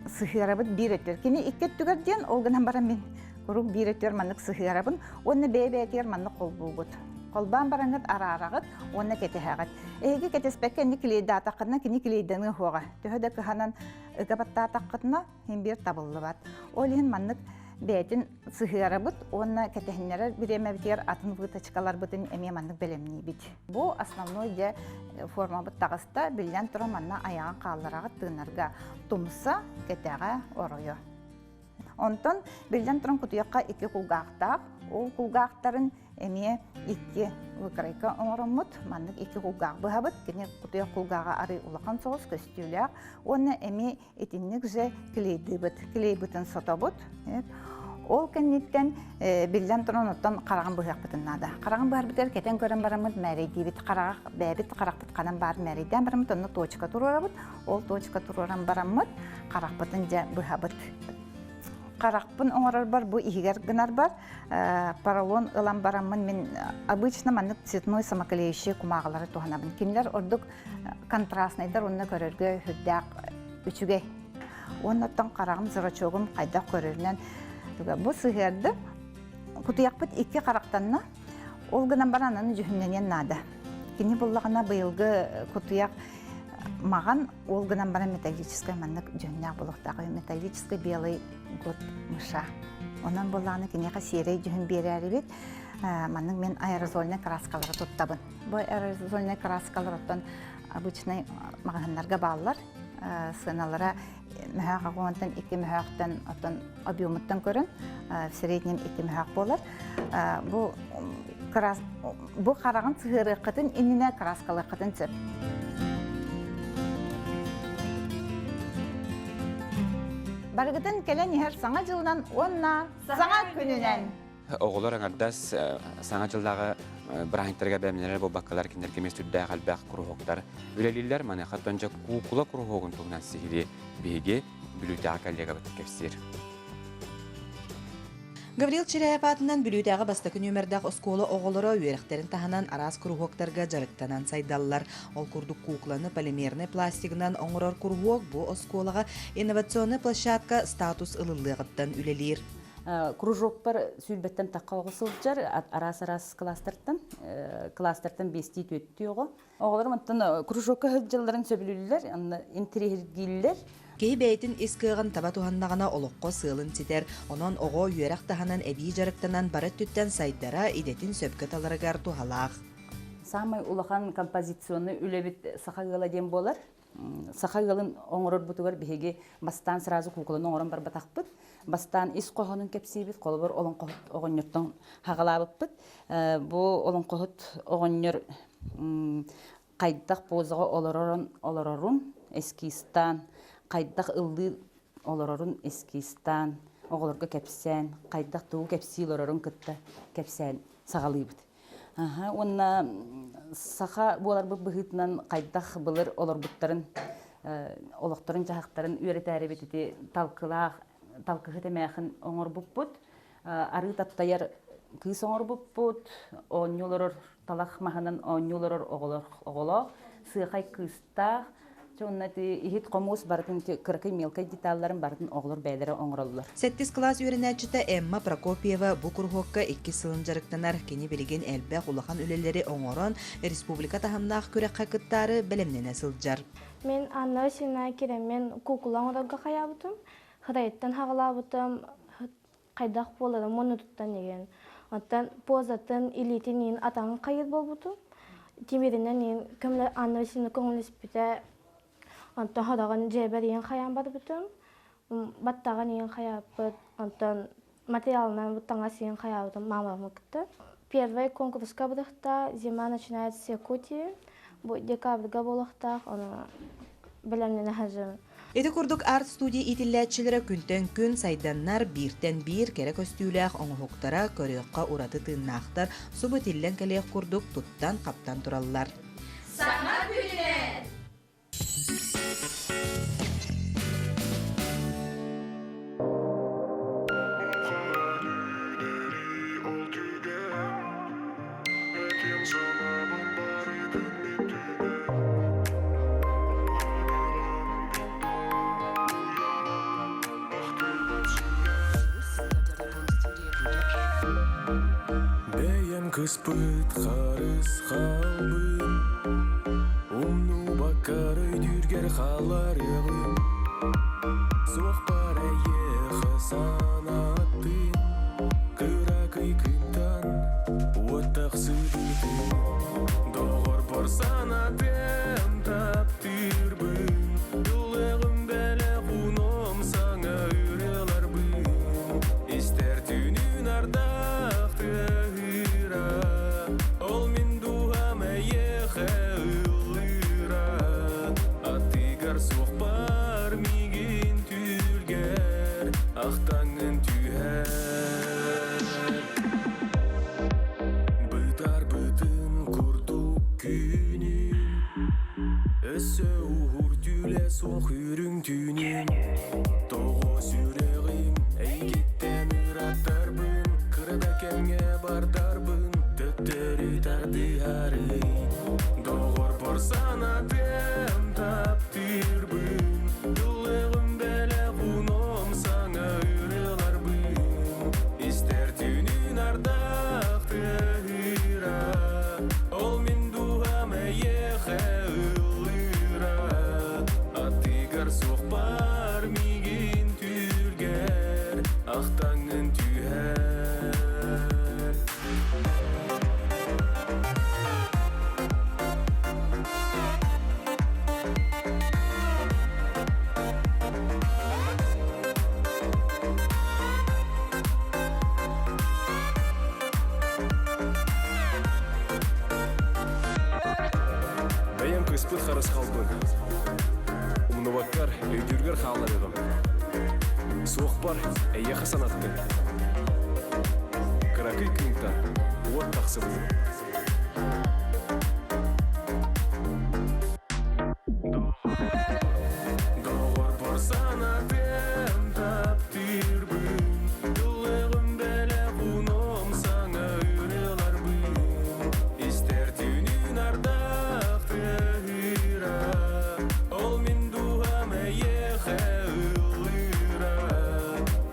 S22: сыһыарабыт биир өттүгэр. Кини икки өттүгэр диэн ол гынан баран мин куруук биир өттүгэр маннык сыһыарабын уонна бэйэ-бэйэтигэр маннык холбуубут. Холбоон бараҥҥыт араараҕыт уонна кэтэһэҕит. Эһиги кэтэспэккэ инник клейдаатаххытына кини клейданыа суоҕа. Төһө да кыһанан ыга баттаатаххытына син биир табыллыбат. Ол иһин маннык бэйэтин сыһыарабыт уонна кэтэһиннэрэр бириэмэбитигэр атын выточкаларбытын эмиэ маннык бэлэмниибит. Бу основной дьэ формабыт таҕыста, биллэн туран манна айаҕын хааллараҕыт тыынарга тумса, кэтэҕэ, оройо. Онтон биллэн туран кутуйахха икки кулгаахтаах, ол кулгаахтарын эмиэ икки выкройка оҥороммут, маннык икки кулгаах быһабыт, кини кутуйах кулгааҕа арый улахан соҕус көстүүлээх уонна эмиэ итинник же клейдыыбыт, клейбытын сотобут. Ол кэнниттэн биллэн туран оттон хараҕын быһыахпытын наада. Хараҕын быһарбытыгар кэтэн көрөн бараммыт мээрэйдиибит. Хараҕах бэйэбит харахпыт ханан баар мээрэйдээн бараммыт онно точка туруорабыт. Ол точка туруоран бараммыт харахпытын дьэ быһабыт. Харахпын оҥорорбор бу иһигэр гынарбар поролон ылан бараммын мин обычно маннык цветной самоклеющий кумааҕылары туһанабын. Кинилэр ордук контрастнайдар уонна көрөргө сүрдээх үчүгэй. Уонна оттон хараҕым зрачогум хайдах көрөрүнэн бу сыһыарды кутуйахпыт икки харахтанна. Ол гынан баран аны дьүһүннэниэн наада. Кини буллаҕына быйылгы кутуйах маҕан, ол гынан баран металлическай маннык дьүһүннээх буолуохтаах. Металлический белый год мыша. Онон буоллаҕына киниэхэ сиэрэй дьүһүн биэрээрибит. Маннык мен аэрозольнай краскалары туттабын. Бу аэрозольнай краскалар оттон обычный маҕаһыннарга бааллар. Сыаналара мөһөөх аҕуонтан икки мөһөөхтөн оттон объемуттан көрөн в среднем икки мөһөөх буолар. Бу бу хараҕын сыһыарыаххытын иннинэ краскалыаххытын сөп. Барыгытын кэлэн иһэр Саҥа дьылынан уонна Саҥа күнүнэн!
S2: Оҕолор аҥардас Саҥа дьыллааҕы бырааһынньыктарга бэлэмнэнэр буолбаккалар, кинилэргэ эмиэ сүрдээх элбэх куруһуоктар үлэлииллэр. Маныаха дьэ куукула куруһуогун туһунан сиһилии биһиги Бүлүүтээҕи коллегабыт кэпсиир.
S3: Гаврил Чиряев аатынан Бүлүүтээҕи бастакы нүөмэрдээх оскуола оҕолоро үөрэхтэрин таһынан араас куруһуоктарга дьарыктанан сайдаллар. Ол курдук кукланы полимернай пластигынан оҥорор куруһуок бу оскуолаҕа инновационнай площадка статус ылыллыаҕыттан үлэлиир.
S4: Кружокпар сүүрбэттэн тахха оҕо сылдьар, араас-араас класстартан, класстартан биэстии түөттүү оҕо. Оҕолорум оттон кружокка сылдьалларын сөбүлүүллэр, интириэһиргииллэр.
S3: Киһи бэйэтин ис кыаҕын таба туһаннаҕына олоххо сыалын ситэр. Онон оҕо үөрэх таһынан эбии дьарыктанан бары өттүттэн сайдара, идэтин сөпкө таларыгар туһалаах.
S4: Саамай улахан композиционный үлэбит саха ыала диэн буолар. Саха ыалын оҥорорбутугар биһиги бастаан сразу куукуланы оҥорон барбатахпыт. Бастаан ис хоһоонун кэпсиибит, холобур олоҥхоһут оҕонньортон хаҕалаабыппыт. Бу олоҥхоһут оҕонньор хайдах позаҕа олорорун олорорун эскизтаан, хайдах ыллыы олорорун эскизтаан, оҕолорго кэпсээн, хайдах тугу кэпсии олорорун кытта кэпсээн саҕалыыбыт. Уонна саха буоларбыт быһыытынан хайдах былыр олорбуттарын, олохторун-дьаһахтарын үөрэтээрибит ити талкылаах талкыһыт эмээхин оҥорбуппут. Арыы таптайар кыыс оҥорбуппут, оонньуу олорор талах маһынан оонньуу олорор оҕолоох, сыахай кыыстаах, уонна иһит хомуус барытын кыракый мелкай деталларын барытын оҕолор бэйэлэрэ оҥороллор.
S3: Сэттис кылаас үөрэнээччитэ Эмма Прокопьева бу куруһуокка иккис сылын дьарыктанар. Кини билигин элбэх улахан үлэлэри оҥорон, республика таһымнаах күрэххэ кыттаары бэлэмнэнэ сылдьар.
S23: Мин Анна Васильевна киирэммин куукула оҥорорго хайаабытым, Хытайыттан хаҕалаабытым, хайдах буоларын муннутуттан иһин. Оттон позатын, илиитин иин атаҕын хайыр буолбутум. Тимиринэн иин көмөлө Анна Васильевна көҥүлэспитэ. Онтон хороҕун дьиэбэр иин хайаан барбытым. Баттаҕын иин хайааппыт. Онтон материалынан таҥас иин хайаабытым маамабын кытта. Первый конкурска бырахта «Зима начинается с Якутии». Бу декабрьга буолуохтаах, ону бэлэмнэнэ сылдьабын.
S3: Ити курдук арт-студия иитиллээччилэрэ күнтэн күн сайданнар, бииртэн биир кэрэ көстүүлээх оҥоһуктара көрүөххэ ураты тыыннаахтар, субу тиллэн кэлиэх курдук туттан-хаптан тураллар.
S24: Саҥа күнүнэн!
S25: Бэйэм кыспыт харыс хаалбын Умнубаккар өйдүүргэр хааларыаҕым Суох бар эйиэхэ санааттын Кыракый кыымтан уот тахсыбытын Доҕорбор санатыам таптыырбын Тулыгым бэлэх уном саҥа ырыаларбын Истэр түүнүн ардах тыаһыыра Ол мин дууһам эйиэхэ ыллыыра Аттыгар суох бар миигин түүлгэр Ахтаҥҥын түһэр Бытарбытын курдук күнүм Өссө уһуур түүлэ суох үрүҥ түүнүм Тоҕо сүрэҕим эйгэ кэмҥэ бардарбын төттөрү тардыһарый Доҕорбор санатыам таптыырбын Ыллыгым бэлэх уном саҥа ырыаларбын Истэр түүнүн ардах тыаһыыра Ол мин дууһам эйиэхэ ыллыыра Аттыгар суох бар миигин түргэр Ахтаҥҥын түһэр Бэйэм кыспыт харысхалбын Умнубаккар, өйдүүргэр хаалларыаҕым. Суохпар эйиэхэ санаттым. Кыракый кыымтан уот тахсыбытын. Доҕорбор санатыам таптыырбын Ыллыгым бэлэх уном саҥа ырыаларбын Истэр түүнүн ардах тыаһыыра Ол мин дууһам эйиэхэ ыллыыра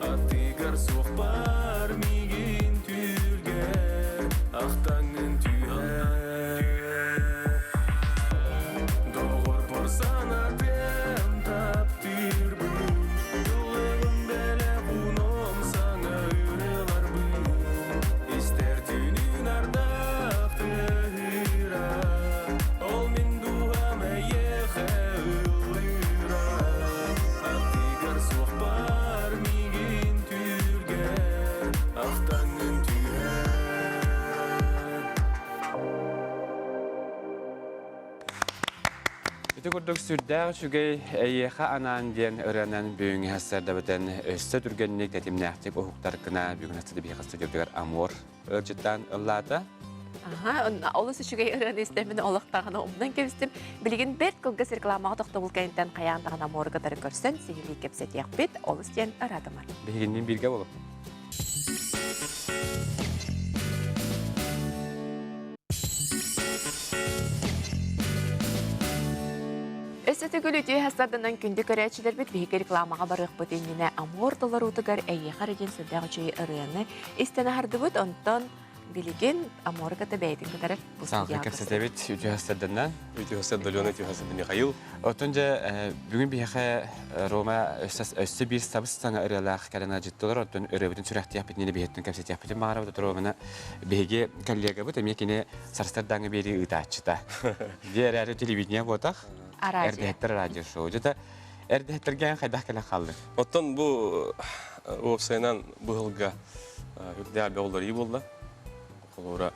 S25: Аттыгар суох бар миигин түргэр Ахтаҥҥын түһэр Доҕорбор санатыам таптыырбын Ыллыгым бэлэх уном саҥа ырыаларбын Истэр түүнүн ардах тыаһыыра Ол мин дууһам эйиэхэ ыллыыра Аттыгар суох бар миигин түргэр Ахтаҥҥын түһэр
S2: Ити курдук сүрдээх үчүгэй эйиэхэ анаан диэн ырыанан бүгүҥҥү сарсыардабытын өссө түргэнник тэтимнээхтик уһуктар гына бүгүн астыды студиятыгар Амур ыалдьыттаан ыллаата.
S1: Аха, олус үчүгэй ырыаны истэммин олохтааҕына умнан кэбистим. Билигин бэрт кылгас рекламаҕа тохтобул кэнниттэн хайаан даҕаны Амур кытары көрсөн сиһилии кэпсэтиэхпит. Олус диэн ыраатымар.
S2: Биһигинниин бииргэ болуп.
S1: Өссө төгүл үтүө сарданан күндү көрөөччүлэрбит биһиги рекламаҕа барыахпыт иннинэ Амур толоруутугар эйиэхэ эрэ диэн сүрдээх үчүгэй ырыаны истэн аһардыбыт. Онтон билигин Амур кытта бэйэтин кытары бу
S2: Саҥа кэпсэтэбит үтүө сарданан.
S13: Үтүө сардан үтүө сардан Михаил.
S2: Оттон дьэ бүгүн биһиэхэ Рома өссө биир сабыс саҥа ырыалаах кэлэн ыалдьыттылар. Оттон ырыабытын сүрэхтиэхпитин биһиэттэн кэпсэтиэхпитин баҕарабыт. Романы биһиги коллегабыт эмиэ кини сарсыардааҥҥы биэрии ыытааччыта. Дьэ эрээри телевидение буотах. Эрдэһэттэр радио шоу. Дьэ эрдэһэттэргэ хайдах кэлэн хааллыҥ?
S13: Оттон бу уопсайынан быһылга үрдээх бөҕөлөр буолла. Холобура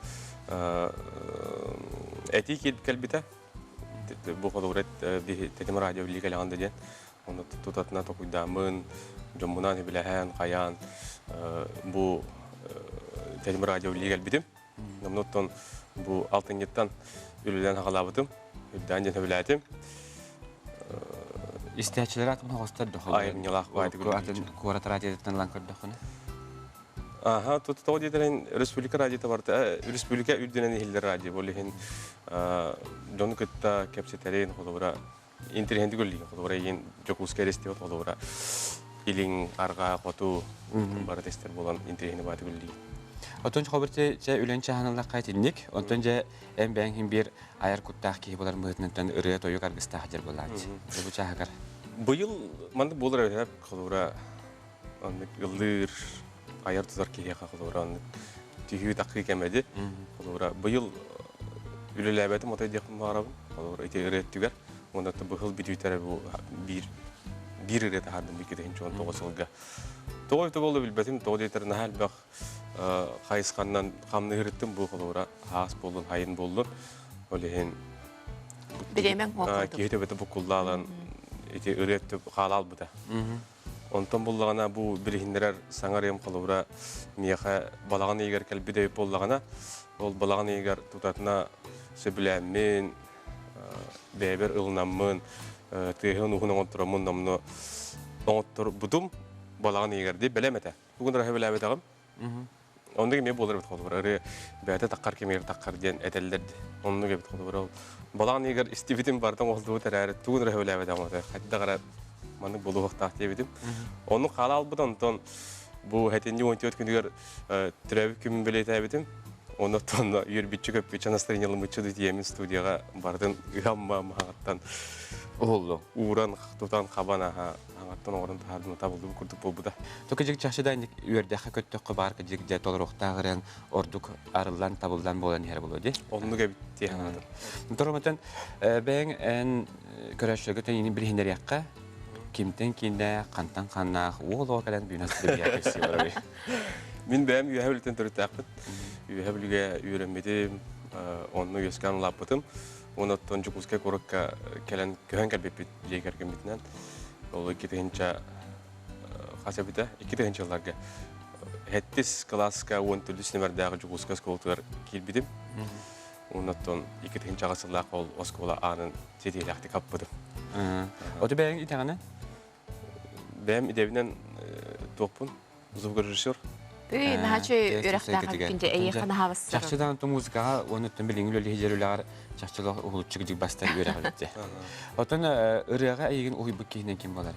S13: этии кэлбитэ. Бу холобура тэтим радио билии кэлэҕин да диэн. Оны тутатына токуйдааммын, дьоммунаан үбүлэһэн, хайаан бу тэтим радио билии кэлбитим. Оннуттан бу алтынньыттан үлэлээн хаҕалаабытым, үрдээн дьэн сөбүлээтим.
S2: Истээччилэр атын оҕостор дохол.
S13: Айымньылаах баайдык
S2: атын куорат радиотыттан ылан көрдөххүнэ.
S13: Аха, тут тоҕо диэтэрин республика радиота барыта республика үрдүнэн иһиллэр радио ол иһин дьону кытта кэпсэтэрин холобура интэриэһинтик үллиин холобура иин Дьокуускай эристибэт холобура илиҥ арҕаа хоту бары тестер буолан интэриэһини баатык үллиин.
S2: Отон холобур чэ үлэн чаһаналлахха итинник онтон дьэ эн бэйэҥ иһин биир айар куттаах киһи буолар быһыытынан ырыа тойук аргыстаах дьэр буолааччы. Бу чааһыгар.
S13: Быйыл маннык буолар эбит холобура оннук ыллыыр, айар тутар киһиэхэ холобура оннук түһүү-тахыы кэмэди. Холобура быйыл үлэлээбэтим отой диэхпин баҕарабын. Холобура ити ырыа өттүгэр уонна быһыл бүтүүтэрэ бу биир биир ырыа таһаардым 2019 сылга. Тоҕо өтө буолла билбэтим, тоҕо диэтэр наһаа элбэх хайысханнан хамныырыттым бу холобура хаас буоллун, хайын буоллун. Ол иһин
S1: Бириэмэҥ
S13: киһи төбөтө буккуллаалан ити ырыа өттө хаала албыта. Онтон буллаҕына бу билиһиннэрэр саҥа ырыам холобура миэхэ балаҕан ыйыгар кэлбит эбит буоллаҕына, ол балаҕан ыйыгар тутатына сөбүлээммин, бэйэбэр ылынаммын, тыаһын уһун оҥоттороммун номнуо оҥотторбутум балаҕан ыйыгар дии бэлэм этэ. Тугун эрэ сөбүлээбэтэҕим. Оннук эмиэ буолар эбит холобур. Ырыа бэйэтэ таххар кэмигэр таххар диэн этэллэр дии. Оннук эбит холобур. Ол балаҕан ыйыгар истибитим барытын оҥоһуллубут эрээри тугун эрэ сөбүлээбэтэҕим этэ. Хайдах эрэ маннык буолуохтаах диэбитим. Оннук хаала албыт онтон бу сэтинньи 14 күнүгэр төрөөбүт күммүн бэлиэтээбитим. Онно үөрбүччү көппүччү настроениялыммыччы тиийэммин студияҕа барытын ыһамма маһаҕаттан
S2: уһуллу
S13: ууран тутан хабан аха аҥаттан оҥорон таһаардым табыллыбыт курдук буолбута.
S2: То кыдьык чахчы да үөрдэххэ көттөххө баар кыдьык дьэ толоруохтаах ырыаҥ ордук арыллан табыллан буолан иһэр буолуо дии.
S13: Оннук эбит дии санаатым.
S2: Тороматан бэйэҥ эн көрөөччүлэргэ тэнийини билиһиннэриэххэ кимтэн кииннээх, хантан ханнаах уол оҕо кэлэн бүгүн астыбыйа
S13: Мин бэйэм Үөһэ Бүлүүттэн төрүттээхпин. Үөһэ Бүлүүгэ үөрэммитим, онно үөскээн улааппытым. Онон Дьокуускай куоракка кэлэн көһөн кэлбиппит дьиэ кэргэммитинэн. Ол 2000 хас эбитэ? 2000 жылларга сэттис кылааска 14 нүмердээх Дьокуускай оскуолатыгар киирбитим. Оннуттан 2000 сыллаах ол оскуола аанын ситиһиилээхтик аппытым.
S2: Оту бэйэҥ итэҕинэн?
S13: Бэйэм идэбинэн туохпун звукорежиссер.
S1: Тый, наһаа үөрэхтээх эбиккин дьэ эйиэхэ наһаабассар.
S2: Чахчы даҕаны музыкаҕа уонна билиҥҥи үлэлиһи үлэҕэр чахчылах уһулуччу кыдьык бастар үөрэх эбит. Оттон ырыаҕа эйигин уһуйбут киһинэн ким буолар?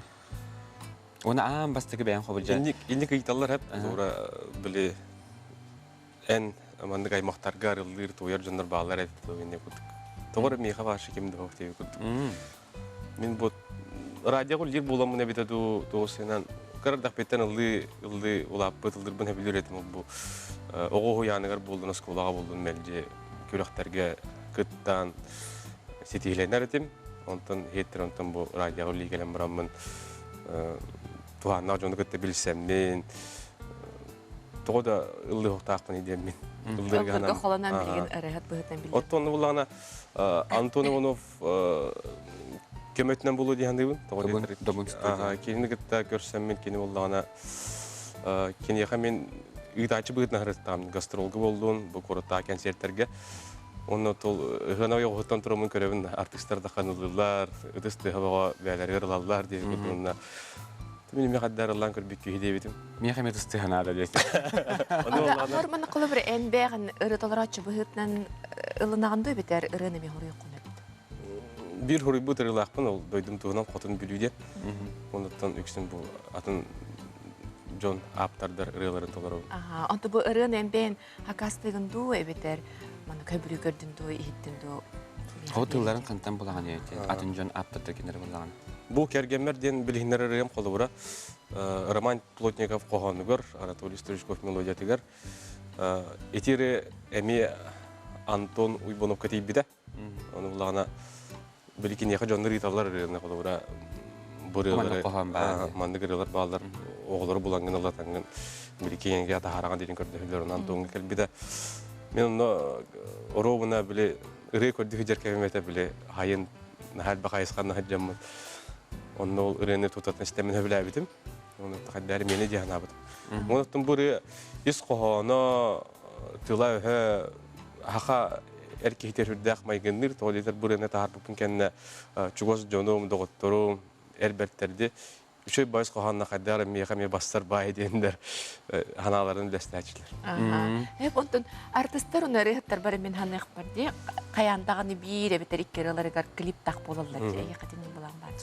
S2: Уонна аан бастакы бэйэҥ хобулдьа.
S13: Инник инник ыйыталлар эп. Тура били эн маннык аймахтарга арыллыыр туойар дьоннор бааллар эбит инник курдук. Тоҕо эрэ миэхэ башы ким да суох диэбит курдук. Мин бу радиоҕа үлэлиир буоламмын эбитэ дуу, тугусынан кыра эрдэхпиттэн ыллыы ыллыы улааппыт ыллырбын сөбүлүүр этим ол бу оҕо уһуйааныгар буоллун, оскуолаҕа буоллун мэлдьи күрэхтэргэ кыттан ситиһилэнэр этим. Онтон иһиттэр онтон бу радиоҕа үлэлии кэлэн бараммын туһааннаах дьону кытта билсэммин тоҕо да ыллыахтаахпын диэммин.
S1: Ыллыырга холонон билигин ырыаһыт быһыытынан биллэр.
S13: Оттон буллаҕына Антон Иванов көмөтүнэн буолуо дии саныыбын. Тоҕо диэтэр кинини кытта көрсөммүн кини буоллаҕына киниэхэ мин ыытааччы быһыытынан сырыттаҕым гастролга буоллун бу куораттааҕы кэнсиэртэргэ Онно тул ыһыана ойоҕоһуттан тураммын көрөбүн артыыстар да ханылыыллар, ытыс тыаһа бөҕө бээлэригэр ылаллар диэбит курдугунна мин эмиэ хаддар ыллаан көрбүт киһи диэбитим.
S2: Миэхэ эмиэ ытыс тыаһа наада диэтим.
S1: Аны манна холобур эн бэйэҕин ырыталарааччы быһыытынан ылынаҕын дуу эбэтэр ырыаны эмиэ хоруйуоххун эбит?
S13: Биир хоруйбут ырыалаахпын ол дойдум туһунан хотун Бүлүү диэн. Онуттан үксүн бу атын дьон ааптардар ырыаларын толоробун.
S1: Аха, онто бу ырыаны эн бэйэн хакастыгын дуу эбэтэр маны көбүрүү көрдүн дуу иһиттин дуу?
S2: Ол тылларын хантан булаҕын эти атын дьон ааптардар кинилэр булаҕын?
S13: Бу кэргэммэр диэн билиһиннэр ырыам холобура Роман Плотников хоһоонугар, Анатолий Стручков мелодиятыгар ити эмиэ Антон Уйбоновка тиийбитэ. Ону буллаҕына били киниэхэ дьоннор ыыталлар ырыаны холобура бу ырыалары маннык ырыалар бааллар оҕолору булаҥҥын ыллатаҥҥын били киэҥҥэ таһаараҕын диэн көрдөһөллөр онон Антоҥҥа кэлбитэ. Мин онно оруобуна били ырыа көрдүү сылдьар кэмим этэ били хайын наһаа элбэх хайысханна сылдьаммын онно ол ырыаны тутатын истэммин сөбүлээбитим. Оны хайдары мени дии санаабытым. Онон бу ырыа ис хоһооно тыла-өһө хаха эр киһитигэр сүрдээх майгынныыр. Тоҕо диэтэр бу ырыаны таһаарбыппын кэннэ чугас дьонум, доҕотторум, эр бэртэрди үчүгэй байыс хоһоонно хайдах эрэ миэхэ эмиэ бассар баай диэннэр ханааларын үллэстээччилэр.
S1: Эп онтон артыстар уну ырыаһыттар бары мин ханыахпар дии хайаан даҕаны биир эбэтэр икки ырыаларыгар клиптах буолаллар дии эйиэхэтин булан баар.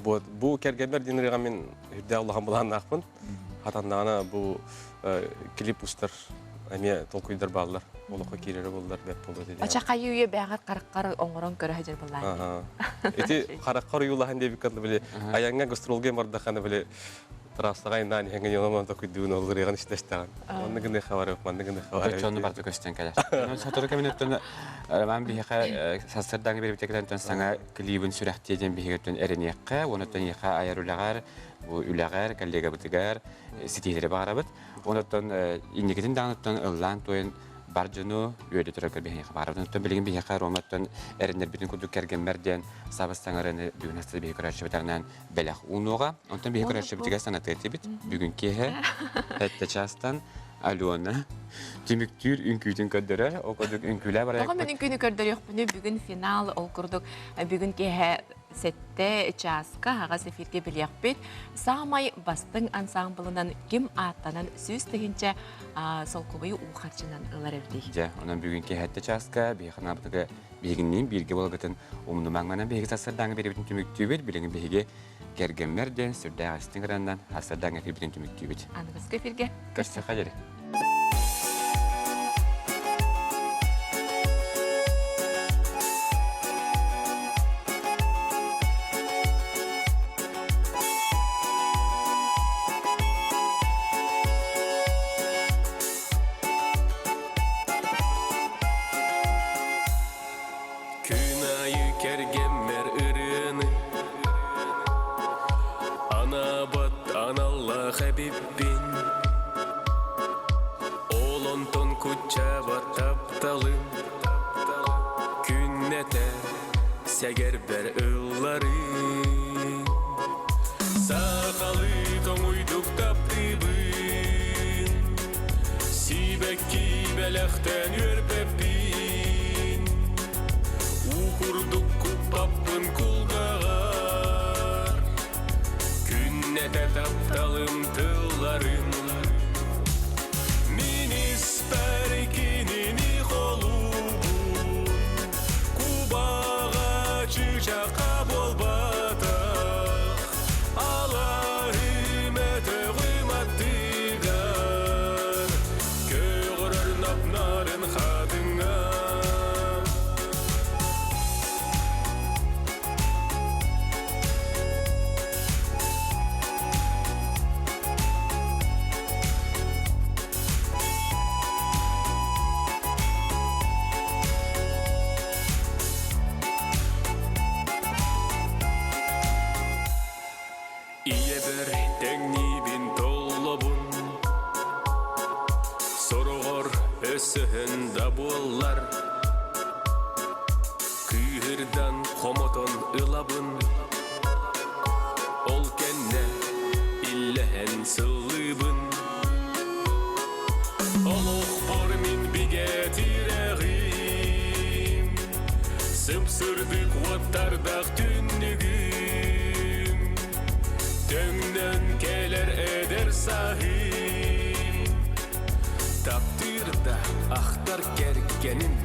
S13: Вот бу кэргэммэр диэн ырыаҕа мин үрдээх улахан былааннаахпын. Хатаннаҕына бу клип устар эмиэ толкуйдар бааллар. Олоххо киирэрэ буоллар бэрт буолуо этэ.
S1: Ача хайыы үйэ бээҕэр хараххар оҥорон көрө сылдьар былаан.
S13: Ити хараххар уйулаһан диэбиккэ били айаҥҥа гастролга бардаххына били трассаҕа айнаан иһэҥҥин йоно токуйдуун ол ырыаҕын истэстэҕин. Манны гыныахха барыах, манны гыныахха барыах.
S2: Оччону барыта көстөн кэлэр. Сотору кэминэттэн Роман биһиэхэ сарсыардааҥы биэрбитэ саҥа клибын сүрэхтиэ диэн биһигиттэн эрэниэххэ, уонна эйиэхэ айар үлэҕэр, бу үлэҕэр, коллегабытыгар ситиһиилэри баҕарабыт. Онуттан инникитин даҕаныттан ыллаан туойан бар дьону үөрдэ турарга биһиэхэ баарабыт. Оттон билигин биһиэхэ Роматтан эрэннэрбитин курдук кэргэммэр диэн сабыс саҥарыны бүгүн аста биһи көрөөччүбүтэринэн бэлэх уунуоҕа. Онтон биһи көрөөччүбүтүгэр санатыа этибит. Бүгүн киэһэ сэттэ чаастан Алена түмүктүүр үҥкүүтүн көрдөрөр. Ол курдук үҥкүүлээ барайыкпыт.
S1: Тоҕо мен үҥкүүнү көрдөрүөхпүнүй? Бүгүн финал, ол курдук бүгүн киэһэ. Сэттэ чааска аһаҕас эфиргэ билиэхпит. Саамай бастыҥ ансаамбылынан ким ааттанан 100 000 солкуобайы уу харчынан ылар эбитий?
S2: Дьэ, онон бүгүн киэһэттэ чааска биһиэхэ наабытыга биһигинниин бииргэ буоларгытын умнумаҥ. Манан биһиги сарсыардааҥы биэрэбитин түмүктүүбүт. Билигин биһиги кэргэммэр диэн сүрдээх истиҥ ыраннан сарсыардааҥы эфирбитин түмүктүүбүт.
S1: Аныгыскы эфиргэ
S2: көрсүөххэ диэри.
S25: Күн айы кэргэммэр ырыаны Анаабат аналлаах эбиппин Ол онтон куччаабат тапталым Күннэтэ сэгэрбэр ылларыы Сахалыы тоҥуйдук таптыыбын Сибэкки бэлэхтэн үөрбэппин Уу курдук куппаппын кулгаҕар Күннэтэ тапталым тылларын Мин испэр кинини холуубун Кубаҕа чыычаахха буолбатах Алаһым өтөҕүм аттыгар Көҕөрөр напнарын хатыҥа Ийэбэр тэҥниибин толлобун Сороҕор өсөһөн да буоллар Кыыһырдан хомотон ылабын Ол кэннэ иллэһэн сыллыыбын Олохпор мин бигэ тирэҕим Сып-сырдык уоттардаах түннүгүм Төҥнөн кэлэр эдэр саһым Таптыыр да ахтар кэргэним.